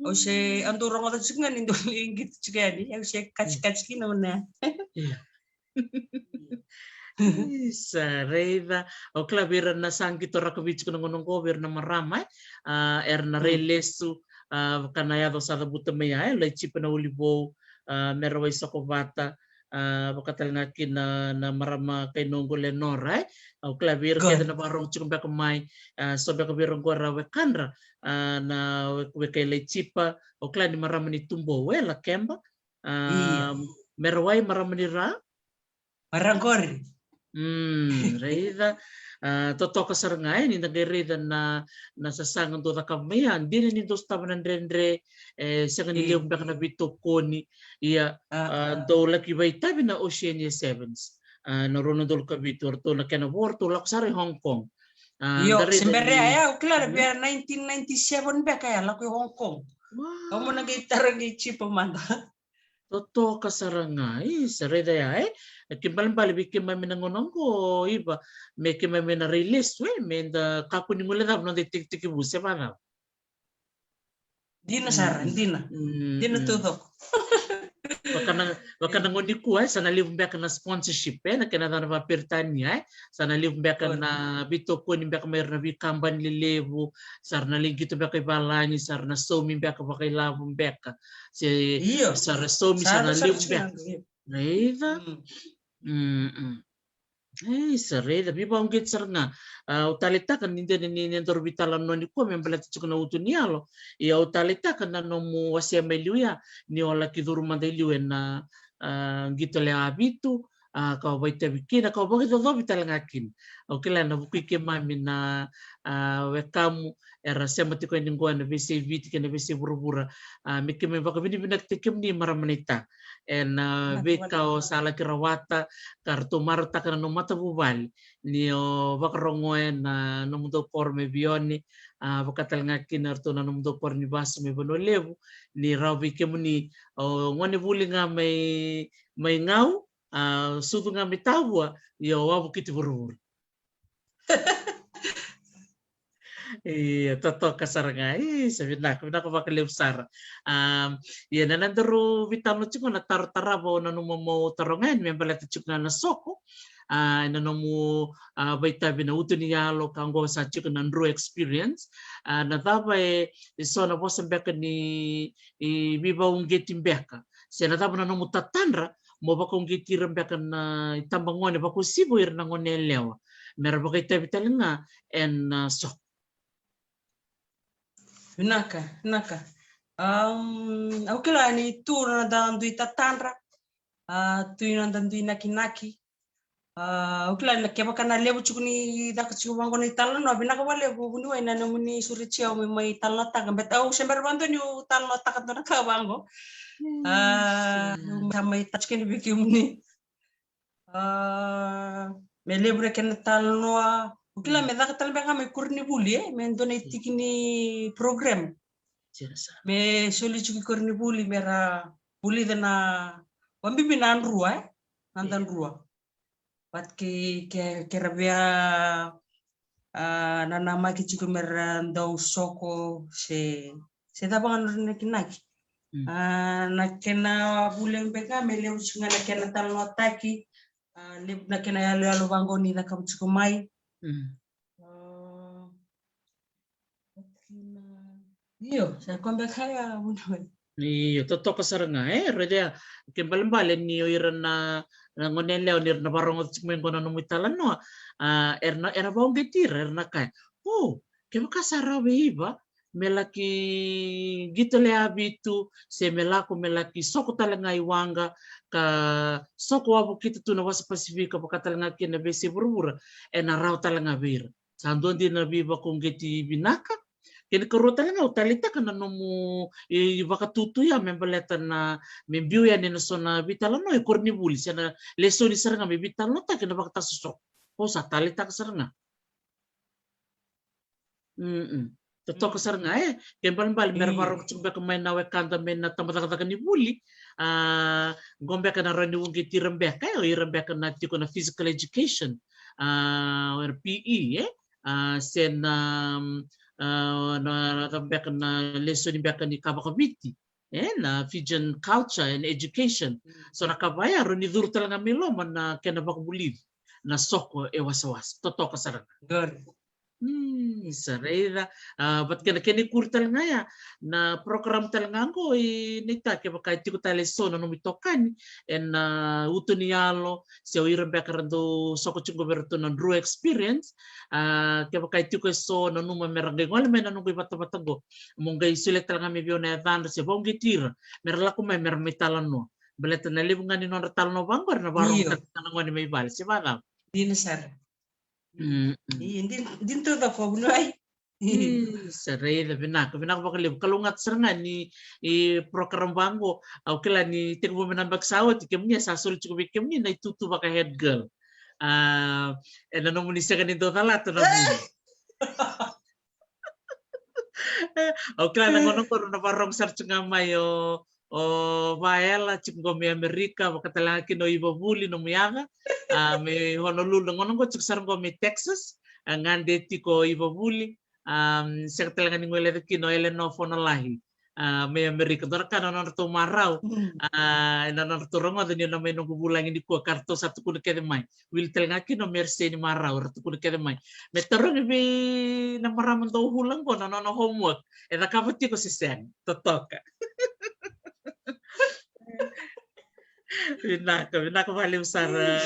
Au se, au dau rogoca tiko ga ni dau lai qito tiko yani, au se katikati kina o na. Io. Isa, raica. Au kila vei ira na sa qito rakavi tiko na gauna qo, vei ira na marama, e. A, era na rai lesu, a, vaka na yaca sa cavuta mai ya, e, Laitsipa Naulivou, a, Merewai Sokovata, a, vaka tale ga kina na marama kai noqu Lenora, e. Au kila vei ira kece na vakarorogo tiko beka mai, a, so beka vei ira qo era wekadra, a, na weka, weka i Laitsipa, au kila ni marama ni Tubou, e, Lakeba, a, Merewai marama ni Ra, Maraqori. Mm, raica. A, totoka sara ga, e, ni da qai raica na, na sasaga dou cakava mai ya, dina ni dou sotava na dredre, e, sega ni levu beka na veitokoni, ia, a, dou laki vakaitavi na Oceania Sevens. A, na rua na udolu ka vitu, o ratou na kena vo, o ratou lako sara i Hong Kong. A, io, da raica se bera ni ya, ya, au kila na via nineteen ninety-seven beka ya, lako i Hong Kong. Wow. Au mo na qai tara qai jipa mada. Totoka sara ga, e, sa raica ya, e. Ke balebale vei keimami na gauna oqo, Iva, me keimami na rai lesu, e, me da kakua ni guilecava na noda itekitekivu, se vacava. Dina sara, dina. Dina taucoko. Vaka na, vaka na gauna nikua, e, sa na levu beka na sponsorship, e, na kena yacana vakaperitania, e. Sa na levu beka na veitokoni beka mai ira na veikabani lelevu, sa ra na lai qito beka i valagi, sa ra na saumi beka vakailavo beka. Se, io, sa ra saumi, sa na levu beka. Raica. Mm. E, sa raica, veivakauqeti sara ga. A, au taleitaka ni dina ni, ni daru veitalanoa nikua me baleta tiko na uto ni yalo. Ia au taleitaka na nomu wasea mai liu ya, ni o laki curu mada i liu ena, a, qito lewe vitu, a, ka o vakaitavi kina, ka o vakaicocovi tale ga kina. Au kila na vukui keimami na, a, wekamu, era sema tiko yani qo ena veiyasai Viti kei na veiyasai vuravura. A, me keimami vakavinavinakataki kemuni marama naita. Ena, a, veika o sa laki rawata, ka ratou marautaka na nomu matavuvale. Ni o vakarogoya na nomudou koro mai Vione, a, vaka tale ga kina ratou na nomudou koro ni vasu mai Vanua Levu, ni rawa vei kemuni, o gonevuli ga mai, mai Gau, a, sucu ga mai Tavua, ia o wavokiti vuravura. Ia, totoka sara ga. Io, sa vinaka, vinaka vakalevu sara. A, ia, na, na daru veitalanoa tiko na taro tarava o nanuma mo taroga yani me baleta tiko na, na soko. A, na nomu, a, vakaitavi na uto ni yalo ka oqo sa tiko na Drew Experience. A, na cava e, e so na vosa beka ni, e, veivakauqeti beka. Se na cava na nomu tatadra, mo vakauqeti ira beka na itabagone vakauasivi ira na gone yalewa. Me ra vakaitavi tale ga ena, a, soko. Vinaka, vinaka. Am, au kila ni tu na noda dui tatadra, a, tu na noda dui nakinaki. A, au kila na kevaka na levu tiko ni caka tiko vaqo na italanoa, vinaka vakalevu vuniwai na nomuni sureti au me mai talanoataka. Baleta au se bera vakadua niu talanoataka dua na ka vaqo. A, sa mai tau tiko yani vei kemuni. A, me levu na kena talanoa. Au kila me caka tale beka mai koronivuli, e, me dua na itiki ni program. Me soli tiko i koronivuli me ra vulica na, vakabibi na drua, e, na drua. Vata kei, ke, ke ra via, a, nanamaki tiko me ra dau soko se, se cava ga na nodra nakinaki. A, na kena vuli beka me levu tiko ga na kena talanoataki, a, levu na kena yaloyalo vaqo ni cakava tiko mai. A, io, sa ko beka ya, vuniwai. Io, totoka sara ga, e, raica, ke balebale ni o ira na, na gone yalewa ni ra na vakarogoca tiko mai qo na nomu italanoa, a, era na, era vakauqeti ira, era na kaya, o, kevaka sa rawa vei Iva me laki qito lewe vitu, se me lako me laki soko tale ga i waqa, ka soko wavokita tu na wasa Pasifika, vaka tale ga kina veiyasai vuravura, ena rawa tale ga vei ira. Sa dua dina na veivakauqeti vinaka. Kena ikarua tale ga, au taleitaka na nomu, e, vakatutu ya me baleta na, me biu yani ena so na veitalanoa e koronivuli, se na lesoni sara ga me veitalanoataki ena vakatasosoko. Au sa taleitaka sara ga. Mm-mm. Totoka sara ga, e. Ke balebale me ra vakarogo tiko beka mai na wekada mai na tabacakacaka ni vuli. A, qo beka na rawa ni uqeti ira beka, e, o ira beka na tiko na physical education. A, o ira P E, e. A, se na, a, na, na beka na lesoni beka ni ka vakaviti. E, na Fijian culture and education. So na ka vaya, rawa ni curu tale ga mai loma na kena vakavulici na soko e wasawasa. Totoka sara ga. Good. Mm, sa raica. A, vata kei na kena ikuri tale ga ya, na program tale ga qo i Naita, kevaka e tiko tale e so na nomu itokani ena, a, uto ni yalo, se o ira beka ra dau soko tiko vei ratou na Drew Experience. A, kevaka e tiko e so, nanuma me ra qai gole mai na noqu ivatavata qo, mo qai solia tale ga mai vei au na yacadra se vakauqeti ira me ra lako mai me ra mai talanoa. Baleta na levu ga ni nodra talanoa vaqo era na vakarogotaka na gone mai vale, se vacava? Dina sara. Mm, mm. Io, dina, dina taucoko, vuniwai. Io, sa raica, vinaka, vinaka vakalevu. Kalougata sara ga ni, e, program vaqo, au kila ni tekivu me na yabaki sa oti, kemuni sa soli tiko vei kemuni na itutu vaka head girl. A, ena nomuni sega ni dau calata na vuli. Au kila na gauna qo na vakarorogo sara tiko ga mai o, o Vaela, tiko qo mai Amerika, vaka tale ga kina o Ivavuli, nomu yaca. A, mai Honolulu, na gauna qo tiko sara qo mai Texas. A, gade tiko o Ivavuli. A, sega tale ga ni guilecavi kina o Eleanor Fonolahi. A, mai Amerika, dua na ka na nodratou marau. Mm. A, na nodratou rogoca ni o na mai noqu vulagi nikua, ka ratou sa tukuna kece mai. Wili tale ga kina o Mersey ni marau, ra tukuna kece mai. Me tarogi vei na marama dau hula qo na nona homework. E cakava tiko se sega, totoka. Vinaka, vinaka vakalevu sara,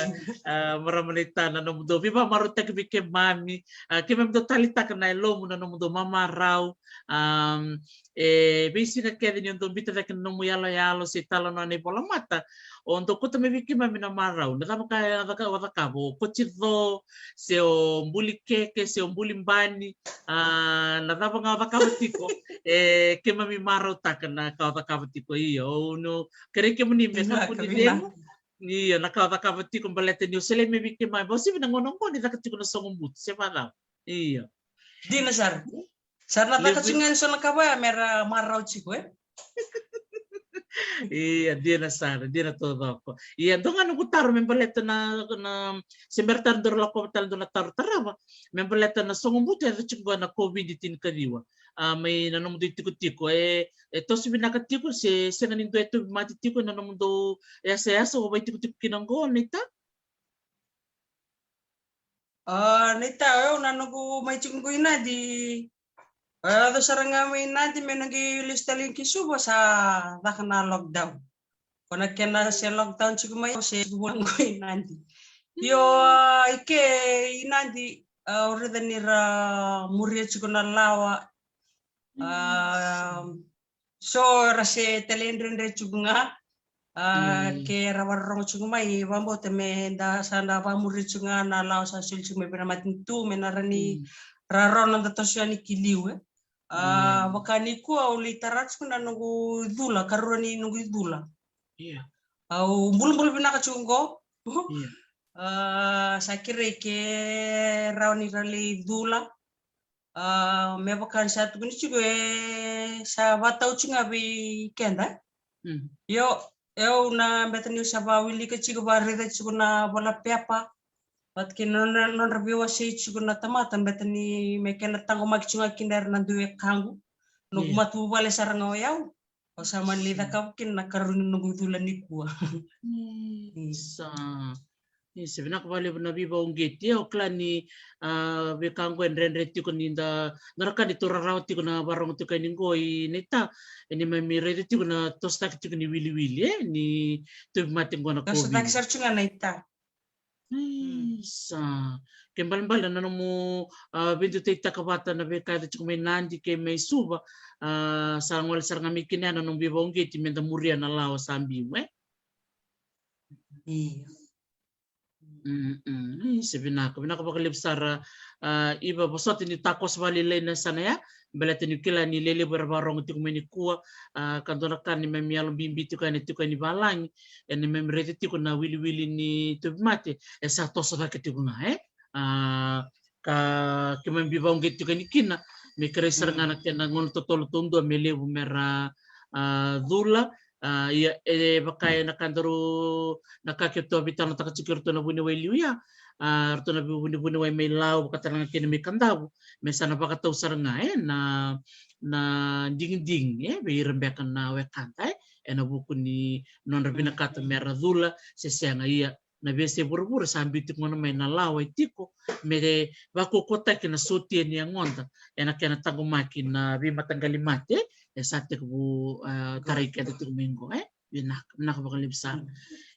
a, marama naita, na nomudou veivakamarautaki vei keimami, a, keimami dau taleitaka na yalomu na nomudou mamarau, a, e veisiga kece ni o dou biuta cake na nomu iyaloyalo se italanoa na ivolamata, o dou kauta mai vei keimami na marau, na cava ka o caka-, o cakava, o koti co, se o buli keke, se o buli bani, a, na cava ga o cakava tiko, e keimami marautaka na ka o cakava tiko, io, au na kerei kemuni me, vinaka, kakua ni, vinaka, cegu. Io, na ka o cakava tiko baleta ni o solia mai vei keimami, vakauasivi na gauna qo ni caka tiko na soqobutu, se vacava. Io. Dina sara. Sa na caka tiko ga e so na ka vaya me ra marau tiko, e? Io, dina sara, dina taucoko. Io, dua ga noqu taro me baleta na, na, se bera tale ni dou lakova tale dua na taro tarava, me baleta na soqobutu e yaco tiko qo na COVID tinikaciwa. A, mai na nomudou itikotiko, e, e toso vinaka tiko se sega ni dua e tauvimate tiko ena nomudou yasayasa o vakaitikotiko kina qo, naita? A, naita, o yau na noqu mai tiko qo i Nadi. O yau, yaco sara ga mai Nadi me noqu lesu tale ki Suva, sa caka na lockdown. Ko na kena se lockdown tiko mai, se tiko voli qo i Nadi. Io, a, i ke i Nadi, a, au raica ni ra muria tiko na lawa. A, so ra se tale dredre tiko ga. A, ke ra vakarorogo tiko mai, vakabauta me da sa da vakamuri tiko ga na lawa sa soli tiko mai vei na matanitu, me na rawa ni ra rawa na da toso yani ki liu, e. A, vaka nikua au lai tara tiko na noqu icula, karua ni noqu icula. Io. Au bulabula vinaka tiko qo. Io. A, sa kerei ke rawa ni ra lai cula. A, me vaka ni sa tukuni tiko, e sa vakatau tiko ga vei keda. Mm. Io, au na beta niu sa vakawilika tiko, vakaraica tiko na vola pepa vata kei na nodra, nodra veiwasei tiko na tamata, beta ni me kena taqomaki tiko ga kina era na dui wekaqu. Noqu, io, matavuvale sara ga o yau. O sa mani lai cakava kina na karua ni noqu icula nikua. Mm. Mm. Sa. Isa, vinaka vakalevu na veivakauqeti. Au kila ni, a, veika qo e dredre tiko ni da, da na ka ni tou rarawa tiko na varogo tiko yani qo i Naita, e neimami raica tiko na tosotaki tiko ni wiliwili, e, ni tauvimate qo na COVID. Tosotaki sara tiko ga Naita. Isa. Ke balebale na nomu, a, veidutaitaka vata na veika e yaco tiko mai Nadi kei mai Suva, a, sa gole sara ga mai kina na nomu veivakauqeti me da muria na lawa sa biu, e? Io. Mm, mm. Isa, vinaka, vinaka vakalevu sara. A, Iva, vosota ni takoso vakalailai na yasana ya, baleta niu kila ni lelevu era vakarogo tiko mai nikua, a, ka dua na ka neimami yalo bibi tiko yani, tiko yani valagi, e neimami raica tiko na wiliwili ni tauvimate e sa toso cake tiko ga, e? A, ka keimami veivakauqeti tiko yani kina, me kerei sara ga na kena gauna totolo taudua me levu me ra, a, cula. A, ia, e vaka e na ka daru, na ka keitou a veitalanoataka tiko kei ratou na vuniwai liu ya, a, ratou na vunivuniwai mai Lau, vaka tale ga kina mai Kadavu, me sa na vakatau sara ga, e, na, na digidigi, e, vei ira beka na wekada, e, ena vuku ni nodra vinakata me ra cula se sega. Ia, na veiyasai vuravura sa biu tiko gona mai na lawa e tiko me vakaukauwataki na sotia ni yagoda ena kena taqomaki na veimataqali mate e sa tekivu, e, tarai keda tiko mai qo, e? Vinaka, vinaka vakalevu sara. Mm.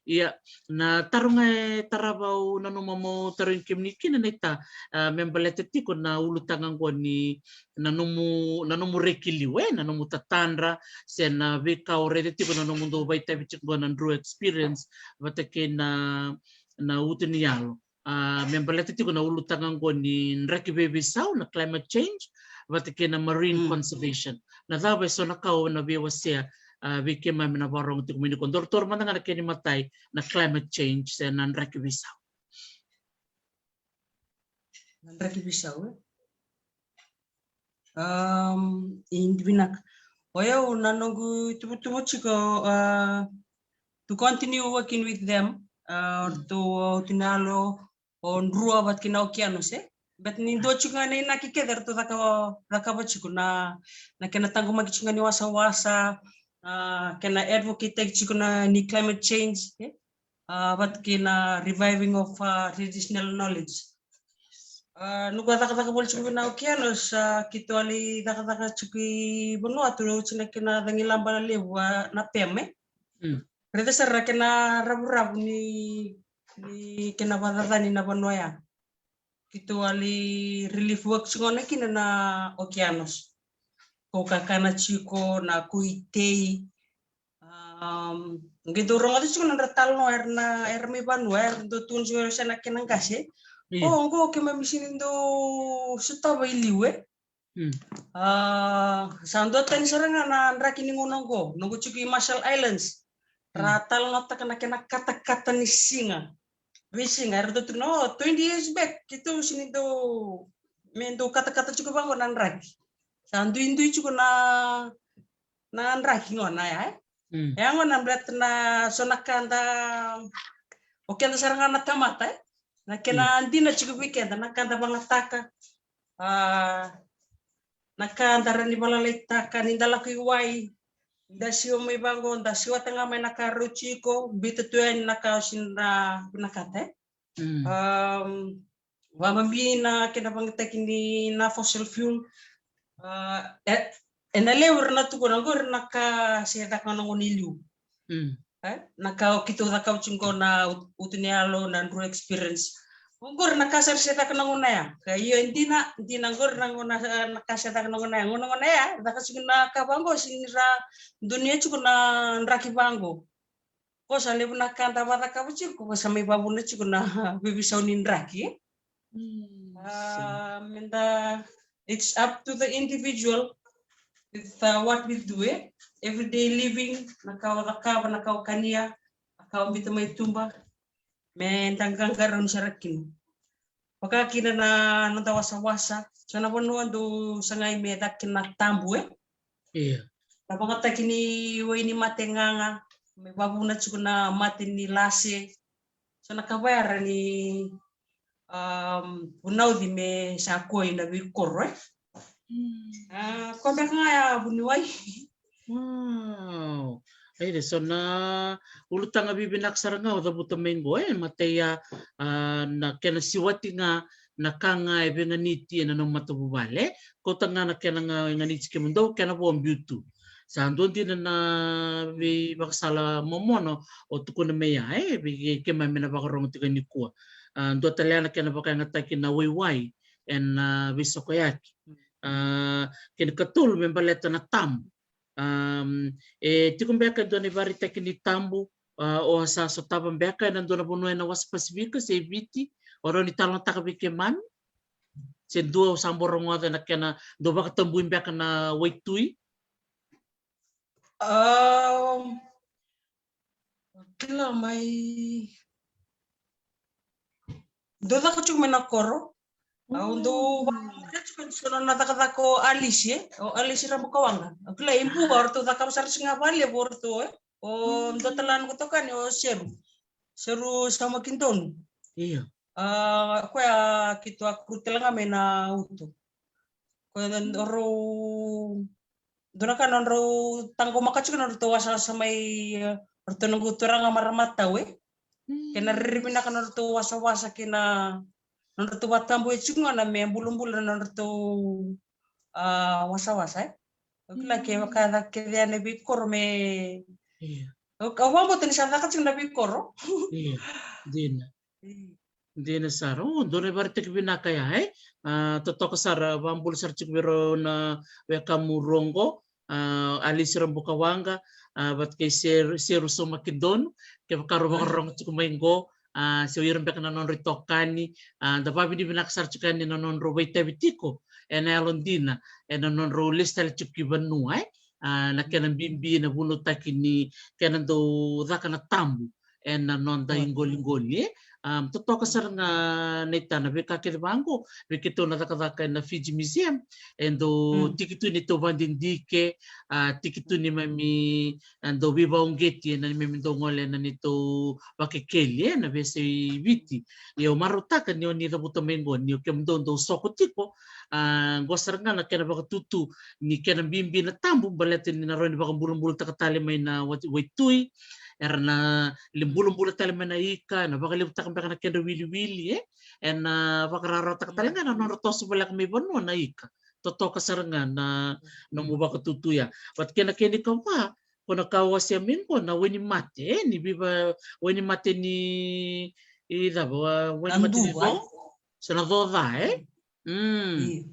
Ia, na taro ga e tarava au nanuma meu tarogi kemuni kina Naita, e, me baleta tiko na ulutaga qo ni na nomu, na nomu reki liu, e, na nomu tatadra, se na veika o raica tiko na nomudou vakaitavi tiko qo na Drew Experience, vata kei na, na Uto ni Yalo. A, me baleta tiko na ulutaga oqo ni draki veiveisau, na climate change, vata kei na marine conservation. Na cava e so na ka o na veiwasea, a, vei keimami na vakarogo tiko mai ni ko doro toro mada ga na kena imatai na climate change se na draki veisau. Na draki veisau, e? Um, i vinaka. O yau na noqu tuvutuvu tiko, uh, to continue working with them. Uh, to, uh, to na lo o drua vata kei na okeanos, e? But ni dua tiko ga na inaki kece eratou cakava, cakava tiko na, na kena taqomaki tiko ga ni wasawasa, uh, kena advocate taki tiko na ni climate change, e? Uh, vata kei na reviving of, uh, traditional knowledge. Uh, noqu a cakacaka voli tiko vei na okeanos, uh, keitou a lai cakacaka tiko i Vanuatu, oti na kena cagilaba levu, uh, na peme. Mm. Raica sara na kena ravuravu ni, ni kena vakacacani na vanua ya. Keitou a lai relief work tiko na kina na okeanos. Ko kakana tiko na ko itei. Um, qai dou rogoca tiko na nodra talanoa era na, era mai vanua, era dau tukuna tiko era sa na kena qase. Io. O, oqo keimami sini dau sotava i liu, e? Mm. A, sa dua tani sara ga na draki ni gauna oqo, noqu tiko i Marshall Islands. Ra talanoataka na kena katakata ni siga. Veisiga, era dau tukuna, o, twenty years back, keitou sini dau, me dau katakata tiko vaqo na draki. Sa duidui tiko na, na draki gona ya, e? Mm. E gona baleta na so na ka da, o keda sara ga na tamata, e? Na kena dina tiko vei keda, na ka da vagataka. A, na ka da rawa ni valalaitaka, ni da lako i wai, da siwa mai vaqo, da siwata ga mai na ka rau tiko, biuta tu yani na ka o sini na vinakata, e? Mm. Um, vakabibi na kena vagataki ni na fossil fuel. Uh, e, e na levu era na tukuna qori na ka se caka na gauna i liu. Mm. E? Na ka o keitou cakava tiko na ut-, utu ni yalo na Drew Experience. Oqori na ka sara se caka na gauna ya. Ka io e dina, dina qori na gauna, na ka se caka na gauna ya. Gauna, gauna ya, caka tiko na ka vaqo, sini ra dunia tiko na draki vaqo. Ko sa levu na ka da vakacakava tiko, ko sa mai vavuna tiko na veiveisau ni draki. Mm, ah, me da, it's up to the individual with, uh, what we do, e? Everyday living, na ka o cakava, na ka o kania, na ka o biuta mai tuba. Me da qaqarauni sara kina. Vaka kina na noda wasawasa. So na vanua dou sagai me caka kina na tabu, e? Io. Na vagataki ni wai ni mate gaga, me vavuna tiko na mate ni lase. So na ka vaya ra ni, um, vunauci me sa kua ina veikoro, e? Mm. A, ko beka ga ya vuniwai. Wow. Ira so na ulutaga vivinaka sara ga o cavuta mai qo, e, matai ya, a, na kena siwati ga na ka ga e veiganiti ena nomu matavuvale. Kauta ga na kena ga e ganiti kemudou, kena vo biu tu. Sa dua dina na veivakasala momona o tukuna mai ya, e, vei keimami na vakarogo tiko nikua. A, dua tale ya na kena vakayagataki na waiwai ena, a, veisokoyaki. A, kena katolu me baleta na tabu. Um, e tiko beka e dua na ivakaraitaki ni tabu, a, o sa sotava beka ena dua na vanua ena wasa Pasifika se i Viti, o rawa ni talanoataka vei keimami? Se dua o sa bau rogoca na kena dau vakatabui beka na waitui? Um, kila mai. Dou caka tiko mai na koro. Au dou vakamuria tiko so na cakacaka o Alisi, e? O Alisi Rabukawaqa. Au kila i Bua o ratou cakava sara tiko ga vakalevu o ratou, e? O dua tale na noqu itokani o Seru. Seru Saumakidonu. Io. A, koya keitou a kuru tale ga mai na uto. Koya nodrau, dua na ka nodrau taqomaka tiko nodratou wasawasa mai, e, ratou noqu turaga marama tau, e. Mm. Kena riri vinaka nodratou wasawasa kei na nodratou vakatabui tiko ga na me bulabula nodratou, a, wasawasa, e. Au kila ke vaka kece ya na veikoro me, io, au, au vakabauta ni sa caka tiko na veikoro. Io, dina. Io. Dina sara. O, dua na ivakaraitaki vinaka ya, e? A, totoka sara, vakabula sara tiko vei rau na wekamu rua qo, a, Alisi Rabukawaqa, a, vata kei Seru, Seru Saumakidonu, kevaka rau vakarorogo tiko mai qo, a, se o ira beka na nodra itokani, a, da vavinavinaka sara tiko yani na nodrau vaitavi tiko ena yalodina ena nodrau lesu tale tiko ki vanua, e. A, na kena bibi na vunautaki ni kena dau caka na tabu ena noda iqoliqoli, e. A, totoka sara ga na itana veika kece vaqo, vei keitou na cakacaka ena Fiji Museum, e dau tiki tu ni tou vadidike, a, tiki tu ni mami, a, dau veivauqeti ena ni mami dau gole ena ni tou vakekeli, e, na veiyasai Viti. Ia au marautaka ni o ni cavuta mai qo, ni o kemudou dau soko tiko, a, qo sara ga na kena vakatutu ni kena bibi na tabu, baleta ni na rawa ni vakabulabulataka tale mai na wai-, waitui, era na li bulabula tale mai na ika, na vakalevutaka beka na kedra wiliwili, e, ena vakararawataka tale ga na nodra toso voleka mai vanua na ika. Totoka sara ga na, na nomu vakatutu ya. But kena kena ikava, ko na ka au wasea mai qo na wainimate, e, ni viva, wainimate ni, i cava, wa-, wainimate ni co-, e? Se na coca, e? Mm.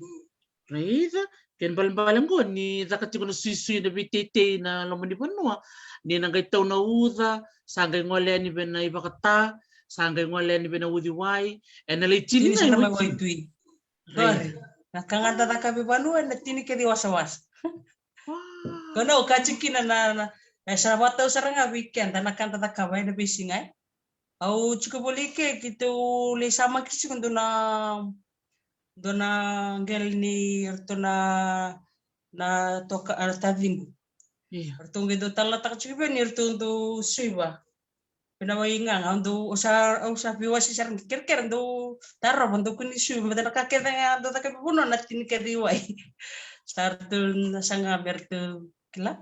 Raica, kena balebale qo ni caka tiko na suisui na veiteitei na loma ni vanua, ni na qai tau na uca, sa qai gole yani vei na ivakata, sa qai gole yani vei na uciwai, ena lai tini na waitui. Qori. Na ka ga da cakava i vanua ena tini kece i wasawasa. Ko na au ka tiko kina na, na, e sa vakatau sara ga vei keda na ka da cakava ena veisiga, e. Au tiko voli ke keitou lai samaki tiko dua na, dua na qele ni ratou na, na toka, a, taciqu. Ia. Ratou qai dau talanoataka tiko vei au ni ratou dau suiva. Vei na wai gaga, au dau, au sa, au sa veiwasei sara ga, kerekere dau tarova, dau kua ni suiva, baleta na ka kece ga dau cakava i vanua na tini kece i wai. Sa ratou na saga me ratou kila.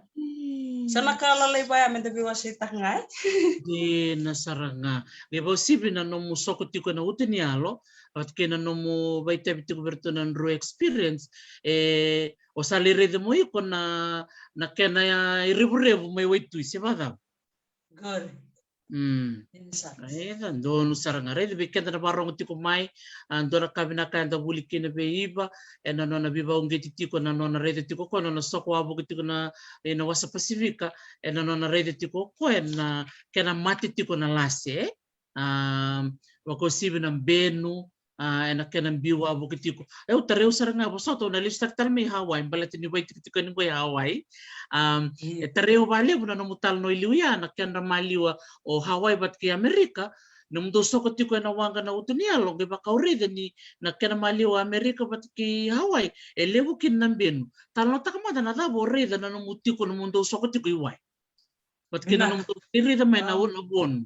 Sa na ka lalai vaya me da veiwaseitaka ga, e? Dina sara ga. Qai vakauasivi na nomu soko tiko ena uto ni yalo, vata kei na nomu vakaitavi tiko vei iratou na nodrau experience, e, o sa lai raica mai o iko na, na kena, a, revurevu mai waitui, se vakacava? Qori. Mm. Dina sara. Raica, donu sara ga. Raica vei keda na vakarogo tiko mai, a, dua na ka vinaka eda vuli kina vei Iva, ena nona veivauqeti tiko, na nona raica tiko o koya, nona soko wavoki tiko na, ena wasa Pasifika, ena nona raica tiko o koya, ena kena mate tiko na lase, e? A, vakauasivi na benu, a, ena kena biu wavoki tiko. Au tarai au sara ga, vosota, au na lesutaka tale mai Hawaii, baleta niu vakaitikotiko yani qo i Hawaii. A, e tarai au vakalevu na nomu talanoa i liu ya, na kedra maliwa o Hawaii vata kei Amerika, nomudou soko tiko ena waqa na uto ni yalo, qai vaka au raica ni na kena maliwa o Amerika vata kei Hawaii, e levu kina na benu. Talanoataka mada na cava o raica na nomu tiko, nomudou soko tiko i wai. Vata kei na nomudou raica mai na, a, na vonu.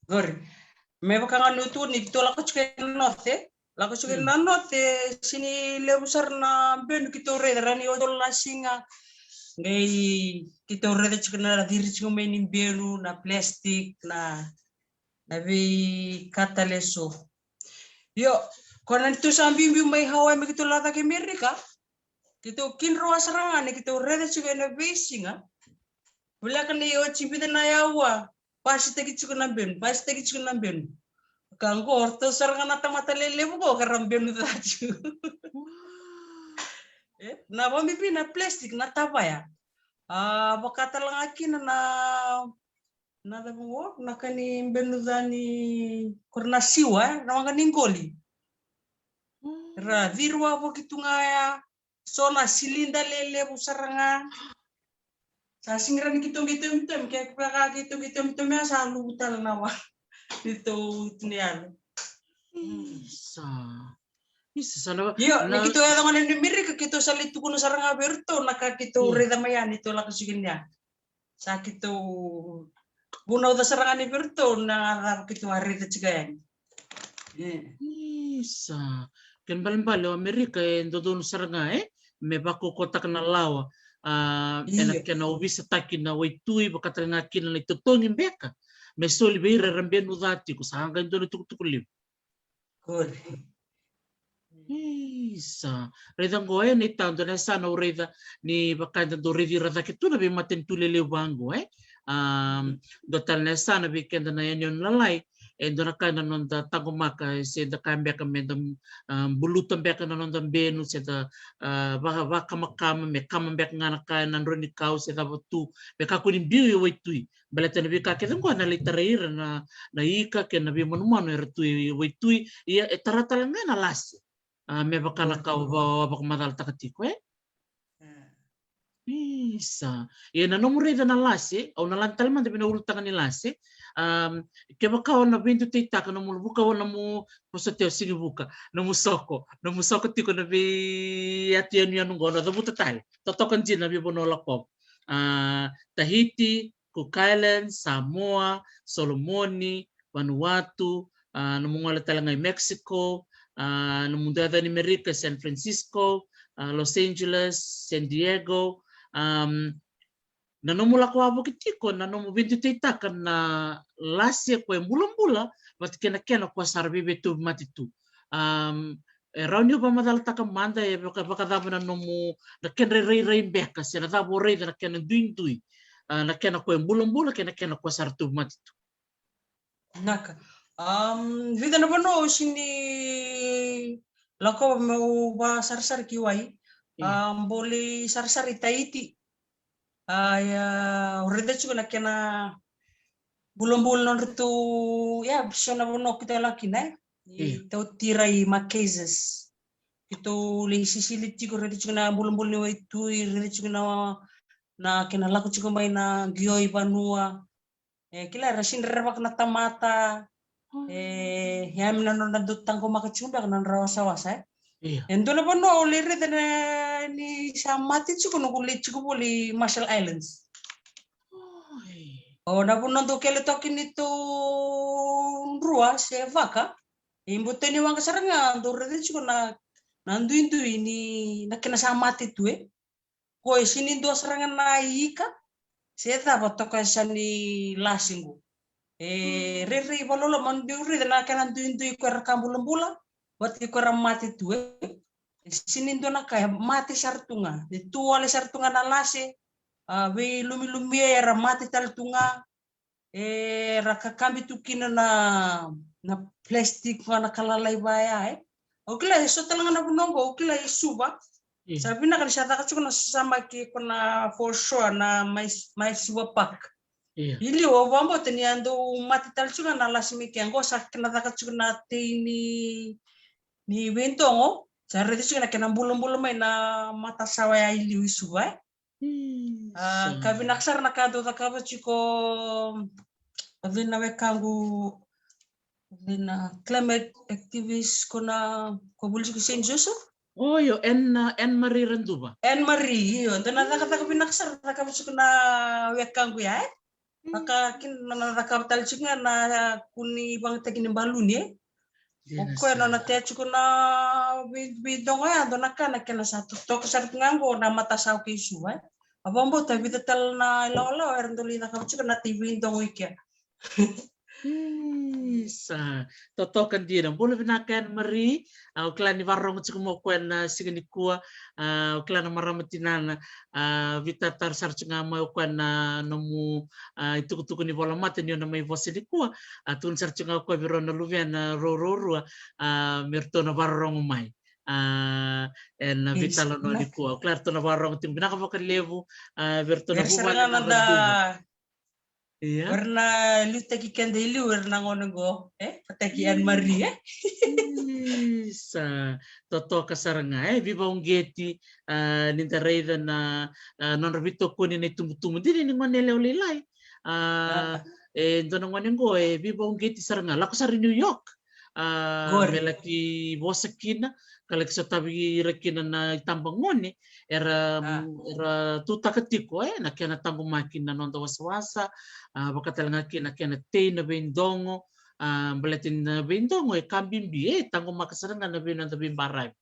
Qori. Me vaka ga niu tukuna ni keitou lako tiko ena north, e? Lako tiko ena north, e, sega ni levu sara na benu keitou raica, rawa ni o tolu na siga. Qai keitou raica tiko na ciri tiko mai ni benu, na plastic, na, na veika tale eso. Io, ko na neitou sa biubiu mai Hawaii me keitou lako cake i Amerika, keitou kidroa sara ga ni keitou raica tiko ena veisiga. Voleka ni oti e vica na aua, pasitaki tiko na benu, pasitaki tiko na benu. Ka qo, o ratou sara ga na tamata lelevu qo, ka ra benu ca tiko. E, na vakabibi na plastic, na tavaya. A, vaka tale ga kina na, na cava qo, na ka ni benu ca ni, qori na siwa, e, na waqa ni qoli. Mm. Ra ciri wavoki tu ga ya, so na silida lelevu sara ga. Sa sega ni rawa ni keitou qai tomitomi, kevaka keitou qai tomitomi ya sa luvu tale na wa. Neitou uto ni yalo. Isa. Isa, sa na, io, na, ni keitou yaco gona i Amerika, keitou sa lai tukuna sara ga vei iratou na ka keitou, mm, raica mai ya neitou lako tiko yani ya. Sa keitou vunauca sara ga yani vei iratou na cava keitou a raica tiko yani. E. Isa. Kena ibalebale o Amerika e dodonu sara ga, e, me vakaukauwataka na lawa, a, ena, io, kena ovisataki na waitui, vaka tale ga kina na itotogi beka me soli vei ira era benu ca tiko, sa qai dua na itukutuku levu. Qori. Isa. Raica qo, e, na itau, dua na yasana au raica ni vaka eda dau raici ira cake tu na veimatanitu lelevu vaqo, e. A, dua tale na yasana vei keda na yanuyanu lalai, E dua na ka na noda taqomaka, se da kaya beka me da, ah, buluta beka na noda benu, se da, ah, va-, vakamakama, me kama beka ga na ka na drau ni kau, se cava tu, me kakua ni biu e waitui. Baleta na veika kece oqo na lai tarai ira na, na ika kei na veimanumanu era tu e waitui, ia e tara tale ga na lase. Ah, me vaka na ka au va-, vakamacalataka tiko, e? Isa. Ia na nomu raica na lase, au na lani tale mada vei na ulutaga ni lase. Am, kevaka o na veidutaitaka, nomu vuka, o nomu, vosoti au, sigi vuka, nomu soko, nomu soko tiko na vei atu yanuyanu qo, na cavuta tale. Totoka dina na veivanua lakova. Ah, Tahiti, Cook Islands, Samoa, Solomoni, Vanuatu, ah, nomu gole tale ga i Mexico, ah, nomu dua yaca ni Amerika, San Francisco, ah, Los Angeles, San Diego, am, na nomu lako wavoki tiko, na nomu veidutaitaka na lase ko e bulabula, vata kei na kena ko sara veiveitauvimate tu. Am, e rawa ni o vakamacalataka mada, e vaka, vakacava na nomu, na kedra irairai beka, se na cava o raica na kena duidui, ah, na kena ko e bulabula kei na kena ko sara tauvimate tu. Naka. Am, vica na vanua au sini lakova meu vasarasara ki wai. Ia. Am, boli sarasara i Tahiti. Ah, ia, au raica tiko na kena bulabula nodratou, ia, so na vanua keitou lako kina, e? Ia. Tau tira i Marquesas. Keitou lai sisili tiko, raica tiko na bulabula ni waitui, raica tiko na, na kena lako tiko mai na qio i vanua. E, kila era sini rerevaka na tamata. Mm. E, ia me na nodra dau taqomaka tiko beka na nodra wasawasa, e? Ia. E dua na vanua au lai raica na, ni sa mate tiko noqu lai tiko voli Marshall Islands. Oi. O na vanua dau kele toka ni tou drua se vaka. E Botaniwaqa sara ga dau raica tiko na, na duidui ni na kena sa mate tu, e. Ko e sini dua sara ga na ika se cava toka e sa ni lasi qo. E rairai valoloma dau raica na kena duidui ko era ka bulabula vata ko era mate tu, e. E sini dua na ka e mate sara tu ga. E tu wale sara tu ga na lase, a veilumilumia era mate tale tu ga. Era kakabi tu kina na, na plastic vaka na ka lalai vaya, e. Au kila e so tale ga na vanua qo, au kila i Suva. Io. Sa vinaka ni sa caka tiko na sasamaki ko na foreshore na mai, mai Suva Park. Io. I liu au vakabauta ni a dau mate tale tiko na lasi mai kea qo sa kena caka tiko na tei ni, ni veidogo. Sa raica tiko na kena bulabula mai na matasawa ya i liu i Suva, e. A, ka vinaka sara na ka dau cakava tiko o cei na wekaqu, o cei na climate activist ko na, ko vuli tiko Saint Joseph. O io, Anne, a, Anne Marie Raduva. Anne Marie, io, dua na cakacaka vinaka sara cakava tiko na wekaqu ya, e. Vaka kina na cakava tale tiko ga na kua ni vagataki ni baluni, e. O koya nona tea tiko na vei, veidogo ya, dua na ka na kena sa totoka sara tu ga qo na matasawa kei Suva, e. Au vakabauta vica tale na ilawalawa era dau lai cakava tiko na tei veidogo i kea. Isa, totoka dina. Bula vinaka Anne Marie. A, au kila ni vakarorogo tiko mai o koya na siga nikua. A, au kila na marama tinana, a, veitaratara sara tiko ga mai o koya na nomu, a, itukutuku ni volamata ni o na mai vosa nikua. A, tukuna sara tiko ga o koya vei rau na luvena rau, rau rua, a, me ratou na vakarorogo mai. A, ena veitalanoa nikua. Au kila ratou na vakarorogo tiko, vinaka vakalevu, a, vei ratou na vuvale na Raduva. Ia. Era na liutaki keda i liu, era na gone qo, e? Pataki Anne Marie, e? Isa, totoka sara ga, e? Veivauqeti, a, ni da raica na, a, nodra veitokoni na itubutubu. Dina ni gone yalewa lailai. A, e dua na gone qo, e veivauqeti sara ga. Lako sara i New York. A, me laki vosa kina, ka laki sotavi ira kina na itabagone era, era tutaka tiko, e, na kena taqomaki na noda wasawasa, a, vaka tale ga kina na kena tei na veidogo, a, baleta ni na veidogo e ka bibi, e taqomaka sara ga na vei noda veibaravi.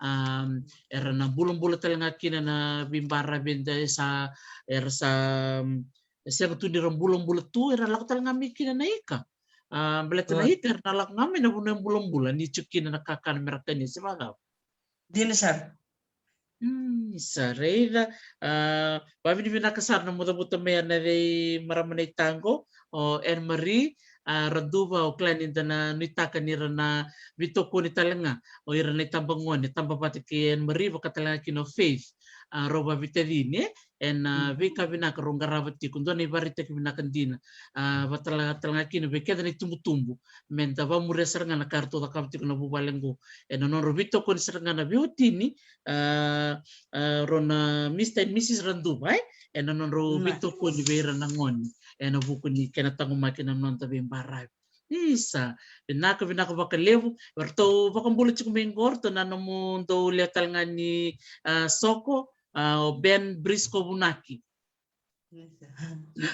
A, era na bulabula tale ga kina na veibaravi eda sa, era sa, e sega tu ni ra bulabula tu, era lako tale ga mai kina na ika. A, baleta na ika era na lako ga mai na vanua e bulabula, ni tiko kina na kakana me ra kania se vakacava. Dina sara. Mm, sa raica. A, vavinavinaka sara na nomu cavuta mai na vei marama na itaqo, o Anne Marie. a, Raduva, o kila ni da na nuitaka ni ra na veitokoni tale ga o ira na itabagone, taba vata kei Anne Marie, vaka tale ga kina o Faith, a, rau vavitacini, e, ena, mm, veika vinaka rau qarava tiko, dua na ivakaraitaki vinaka dina, a, vaka tale, tale ga kina vei keda na itubutubu, me da vamuria sara ga na ka ratou cakava tiko na vuvale qo ena nodrau veitokoni sara ga na veiwatini, a, a, rau na Mister and Missus Raduva, e, ena nodrau, mm, veitokoni vei ira na gone ena vuku ni kena taqomaki na noda veibaravi. Isa, vinaka, vinaka vakalevu. Ratou vakabula tiko mai qo, ratou na nomudou lewe tale ga ni, a, soko, a, o Ben Brisco Vunaki. Isa.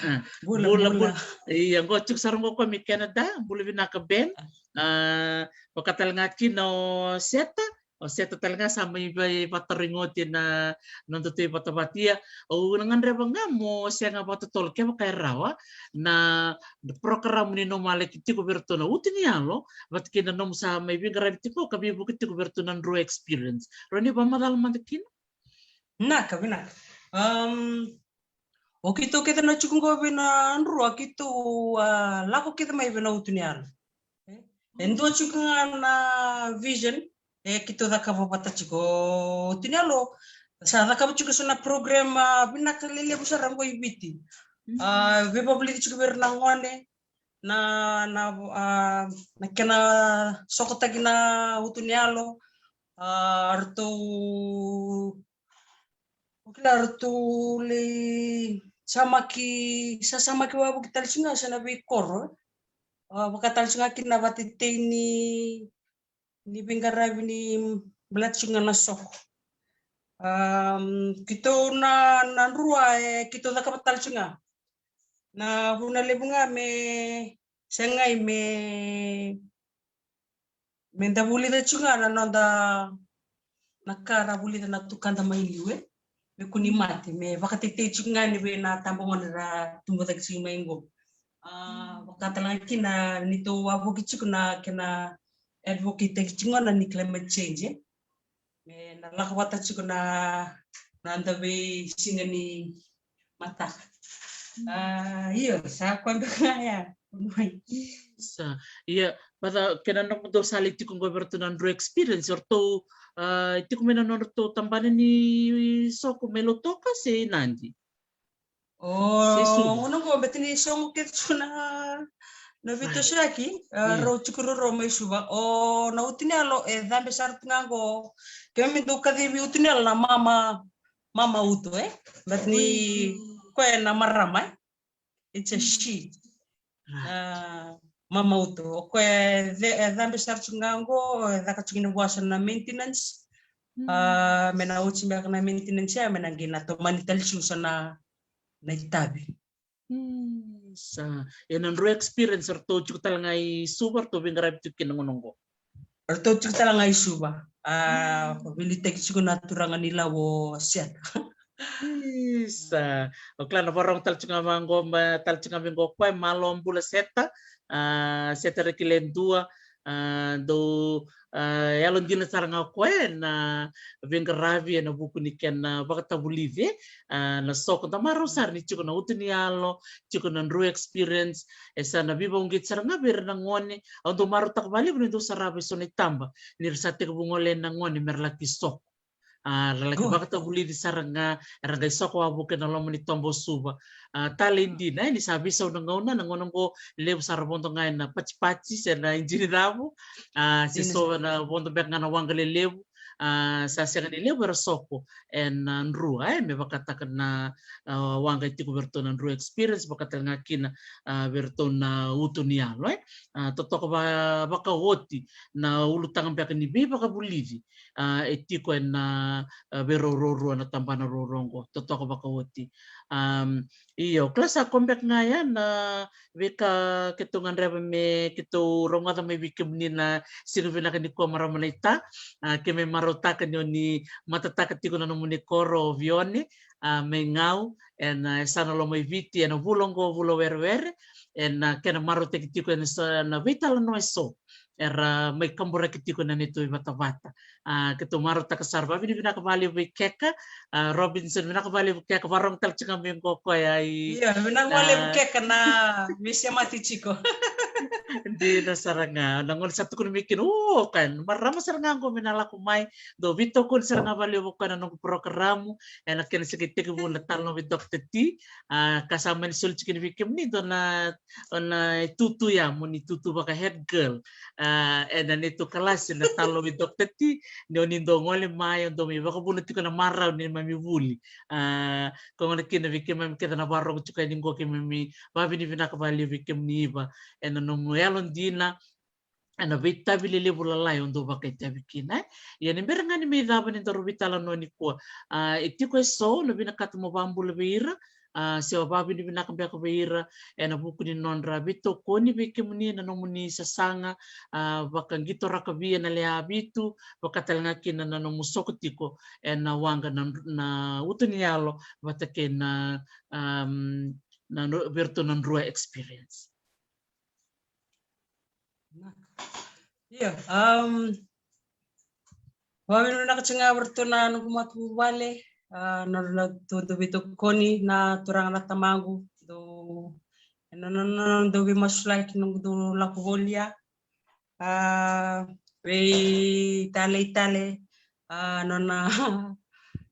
A, bula, bula, bula. Ia, qo tiko sara qo o koya mai Canada, bula vinaka Ben. A, vaka tale ga kina o Seta, o Seta tale ga sa mai vei, vatarogi oti na noda tu i vatavata. Ia, au na gadreva ga mo sega vakatotolo kevaka e rawa na porokaramu ni nomu a laki tiko vei ratou na Utu ni Yalo, vata kei na nomu sa mai veiqaravi tiko ka veivuke tiko vei ratou na Drua Experience. Rawa ni vakamacala mada kina? Vinaka, vinaka. Am, o keitou kece na tiko qo vei na Drua, keitou, a, lako kece mai vei na Utu ni Yalo. E, e dua tiko ga na vision e keitou cakava vata tiko. Utu ni Yalo sa cakava tiko so na program, a, vinaka lelevu sara qo i Viti. Mm. A, veivakavulici tiko vei ira na gone, na, na, a, na kena sokotaki na Utu ni Yalo, a, ratou, o kila ratou lai samaki, sa samaki wavoki tale tiko ga sa na veikoro, a, vaka tale tiko ga kina na vatetei ni, ni veiqaravi ni baleta tiko ga na soko. Am, keitou na, na Drua, e, keitou cakava tale tiko ga. Na vuna levu ga me segai me, me da vulica tiko ga na noda, na ka ra vulica na tukada mai liu, e, me kua ni mate, me vakatetei tiko ga ni vei na tabagone ra tubu cake tiko mai qo. A, vaka tale ga kina neitou wavoki tiko na kena advocate taki tiko ga na ni climate change, e. Me na lako vata tiko na, na noda veisiga ni mataka. Mm. A, io, sa koya beka ga ya. Sa, ia, vata kei na nomudou sa lai tiko qo vei ratou na Drua Experience, o ratou, a, tiko mai na nodratou tabana ni soko mai Lautoka se Nadi? O, se Suva? Gauna qo beka ni sogo kece tu na, na veitosoyaki, a, io, rau tiko ruarua mai Suva. O na Utu ni Yalo e cabe sara tu ga qo. Keimami dau kacivi Utu ni Yalo na mama, mama utu, e? Beka ni, oi, koya na marama, e? It's a she. Right. A, mama utu. O koya e, e cabe sara tiko ga qo, e caka tiko kina vua so na maintenance. Mm. A, me na oti beka na maintenance ya, me na qai na tomani tale tiko so na, na itavi. Mm, sa. Ia na Drua Experience, ratou tiko tale ga i Suva, ratou veiqaravi tiko kina gauna qo? Ratou tiko tale ga i Suva. A, mm, veiliutaki tiko na turaga ni Lau o Seta. Isa. O kila na vakarorogo tale tiko ga vaqo, ma, tale tiko ga vaqo o koya, malo bula Seta. A, Seta Rekiledua. A, dau, a, yalodina sara ga o koya ena veiqaravi ena vuku ni kena vakatavulici, a, na soko. Da marau sara ni tiko na Utu ni Yalo, tiko na Drua Experience, e sa na veivakauqeti sara ga vei ira na gone. Au dau marautaka vakalevu ni dau sarava e so na itaba ni ra sa tekivu gole na gone me ra laki soko. A, ra laki, oh, vakatavulici sara ga, era qai soko wavoki ena loma ni toba o Suva. A, talei dina, e, ni sa veisau na gauna, na gauna qo levu sara vodo ga ena patipati se na ijini cavu. A, se, dina, so na vodo beka ga na waqa lelevu. A, sa sega ni levu era soko ena, a, Drua, e, me vakataka na, a, waqa e tiko vei ratou na Drua Experience, vaka tale ga kina, a, vei ratou na Utu ni Yalo, e. A, totoka va-, vakaoti na ulutaga beka ni veivakavulici, a, e tiko ena, a, veirau ruarua na tabana ruarua oqo, totoka vakaoti. Am, io, kila sa koya beka ga ya na veika keitou gadreva me keitou rogoca mai vei kemuni na siga vinaka nikua, marama naita. A, keimami marautaka ni o ni matataka tiko na nomuni koro o Vione, a, mai Gau, ena, a, yasana loma i Viti, ena vula oqo, vula Werewere, ena, a, kena marautaki tiko ena so na veitalanoa e so era mai kaburaki tiko na neitou ivatavata. A, keitou marautaka sara, vakavinavinaka vakalevu vei Keka, a, Robinson, vinaka vakalevu Keka, vakarogo tale tiko ga mai qo o koya i, ia, vinaka vakalevu, a, Keka na veisemati tiko. Dina sara ga na gauna sa tukuni mai kina, o, ka marama sara ga qo me na lako mai. Dou veitokoni sara ga vakalevu o koya na noqu porokaramu ena kena se qai tekivu na Talanoa vei Doctor T. A, ka sa mani soli tiko kina vei kemuni dua na, na itutu ya mo ni tutu vaka head girl. A, ena neitou kalasi na Talanoa vei Doctor T, ni o ni dou gole mai, o dou mai vakavuna tiko na marau ni neimami vuli. A, ka gona kina vei keimami kece na vakarorogo tiko yani qo, keimami vakavinavinaka vakalevu vei kemuni Iva ena nomu yalodina, ena veitavi lelevu lalai o dou vakaitavi kina, e. Ia ni bera ga ni mai cava ni daru veitalanoa nikua, a, e tiko eso na vinakata mo vakabula vei ira, a, se o vakavinavinaka beka vei ira ena vuku ni nodra veitokoni vei kemuni ena nomuni sasaga, a, vakaqito rakavi ena lewe vitu, vaka tale ga kina na nomu soko tiko ena waqa na, na uto ni yalo vata kei na, am, na no-, vei iratou na Drua Experience. Ia, am, vakavinavinaka tiko ga vei iratou na noqu matavuvale, a, na, na, dou veitokoni na turaga na tamaqu, dou, na, na, na, dou veimasulaki noqu dou lako voli ya. A, vei tale i tale, a, nona,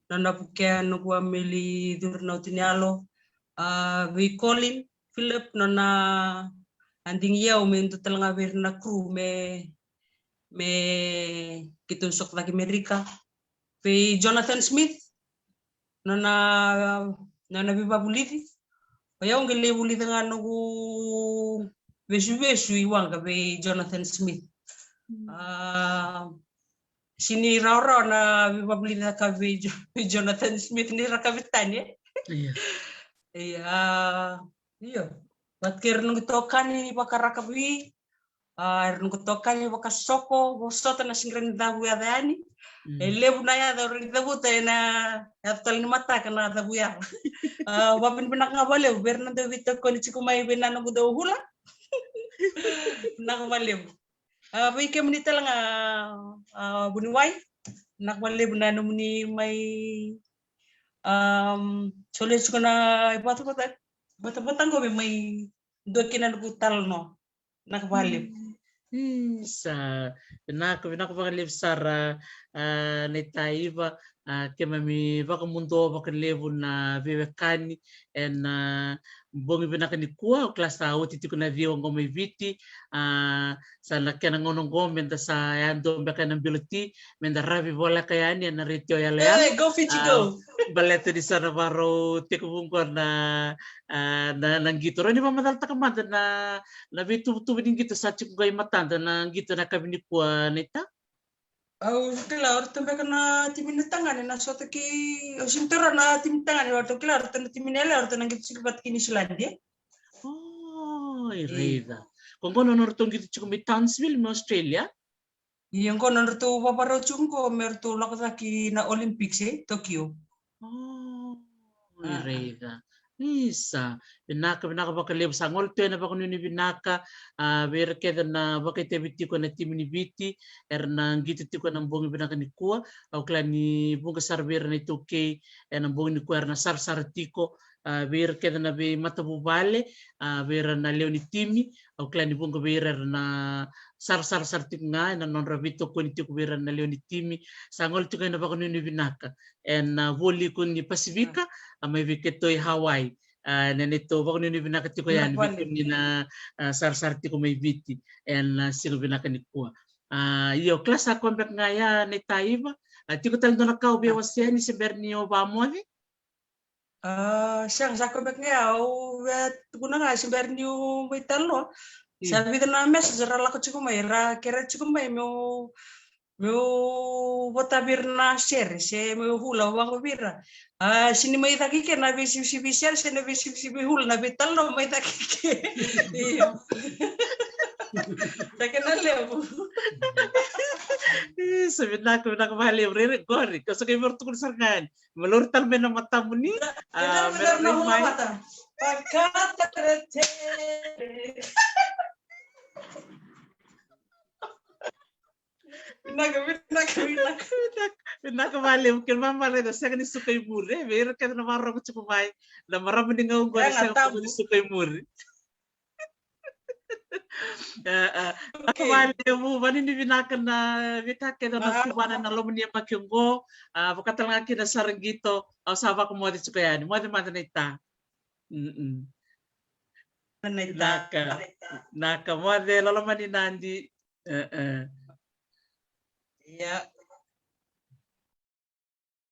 nona vukea noqu ameli curu na uto ni yalo, a, vei Colin Philip, nona a digi au me dua tale ga vei ira na crew me, me keitou soko cake Merika. Vei Jonathan Smith, nona, nona veivakavulici. O yau qai lai vulica ga noqu vesuvesu i waqa vei Jonathan Smith. Mm. A, sini rawarawa na veivakavulici ka vei Jo-, vei Jonathan Smith ni ra kavetani, e? Ia. Ia, a, io. Vata kei ira noqu itokani vakarakavi, a, ira noqu itokani vakasoko, vosota na sega ni cavu yaca yani. Mm. E levu na yaca au rawa ni cavuta ena yaco tale ni mataka na cavu yaca. A, vakavinavinaka ga vakalevu vei ira na dau veitokoni tiko mai vei na noqu dau hula. Vinaka vakalevu. A, vei kemuni tale ga, a, vuniwai, vinaka vakalevu na nomuni mai, am, solia tiko na ivatavata, vatavata qo me mai dua kina noqu talanoa. Vinaka vakalevu. Mm. Isa, vinaka, vinaka vakalevu sara, a, naita Iva, a, keimami vakamudua vakalevu na veiwekani ena bogi vinaka nikua. Au kila sa oti tiko na ciwa qo mai Viti, a, sa na kena gauna qo meda sa yadua beka ena bilo ti, meda ravi voleka yani ena retio yaloyalo. E, go Fiji, a, go. Baleta ni sa na vakarau tekivu qo na, a, na, na qito. Rawa ni vakamacalataka mada na, na veituvatuva ni qito sa tiko qo i matada, na qito na yakavi nikua, naita? Au kila o ratou beka na timi ni tagane na sota ki, au sini taura na timi ni tagane, au kila o ratou na timi ni yalewa o ratou na qito tiko vata kei Niusiladi, e? O, i raica. Ko qo na nodratou qito tiko mai Townsville, mai Australia? Ia, qo na nodratou vavarau tiko qo me ratou lako cake na Olympics, e Tokyo. O, i raica. Isa, vinaka, vinaka vakalevu. Sa gole tu ena vakanuinui vinaka, a, vei ira kece na vakaitavi tiko ena timi ni Viti, era na qito tiko ena bogi vinaka nikua. Au kila ni vuqa sara vei ira na iTaukei ena bogi nikua era na sarasara tiko, a, vei ira kece na veimatavuvale, a, vei ira na lewe ni timi. Au kila ni vuqa vei ira era na sarasara sara tiko ga ena nodra veitokoni tiko vei ira na lewe ni timi. Sa gole tiko ena vakanuinui vinaka ena, a, vualiku ni Pasifika, a, mai vei keitou i Hawaii. A, na neitou vakanuinui vinaka tiko yani vei kemuni na, a, sarasara tiko mai Viti ena, a, siga vinaka nikua. A, io, kila sa koya beka ga ya, naita Iva. A, tiko tale dua na ka o via wasea ni se bera ni o vakamoce? A, sega, sa koya beka ga ya, au via tukuna ga se bera niu mai talanoa. Sa vica na message ra lako tiko mai, ra kerea tiko mai meu, meu vota vei ira na sere se meu hula, au vaqo vei ira. A, sini mai cake ke na veisivisivi sere se na veisivisivi hula, na veitalanoa mai cake ke. Io. Sa kena levu. Isa, vinaka, vinaka vakalevu. Rere qori, ka sa qai vei ira tukuna sara ga yani. Malori tale mai na matamuni. A, vinaka, vinaka. Vinaka, vinaka. Vinaka, vinaka vakalevu. Kena ibalebale da sega ni suka i muri, e, vei ira kece na vakarorogo tiko mai. Na marama ni gauna qo e sega ni suka i muri. E, e. Vinaka vakalevu, vakanuinui vinaka na veitaka kece o na tuvana na loma ni yabaki oqo. A, vakatalega kina sara qito, au sa vakamoce tiko yani. Moce mada Naita. Mm-mm. Naita. Vinaka. Vinaka, moce, loloma ni Nadi. E, e. Ia,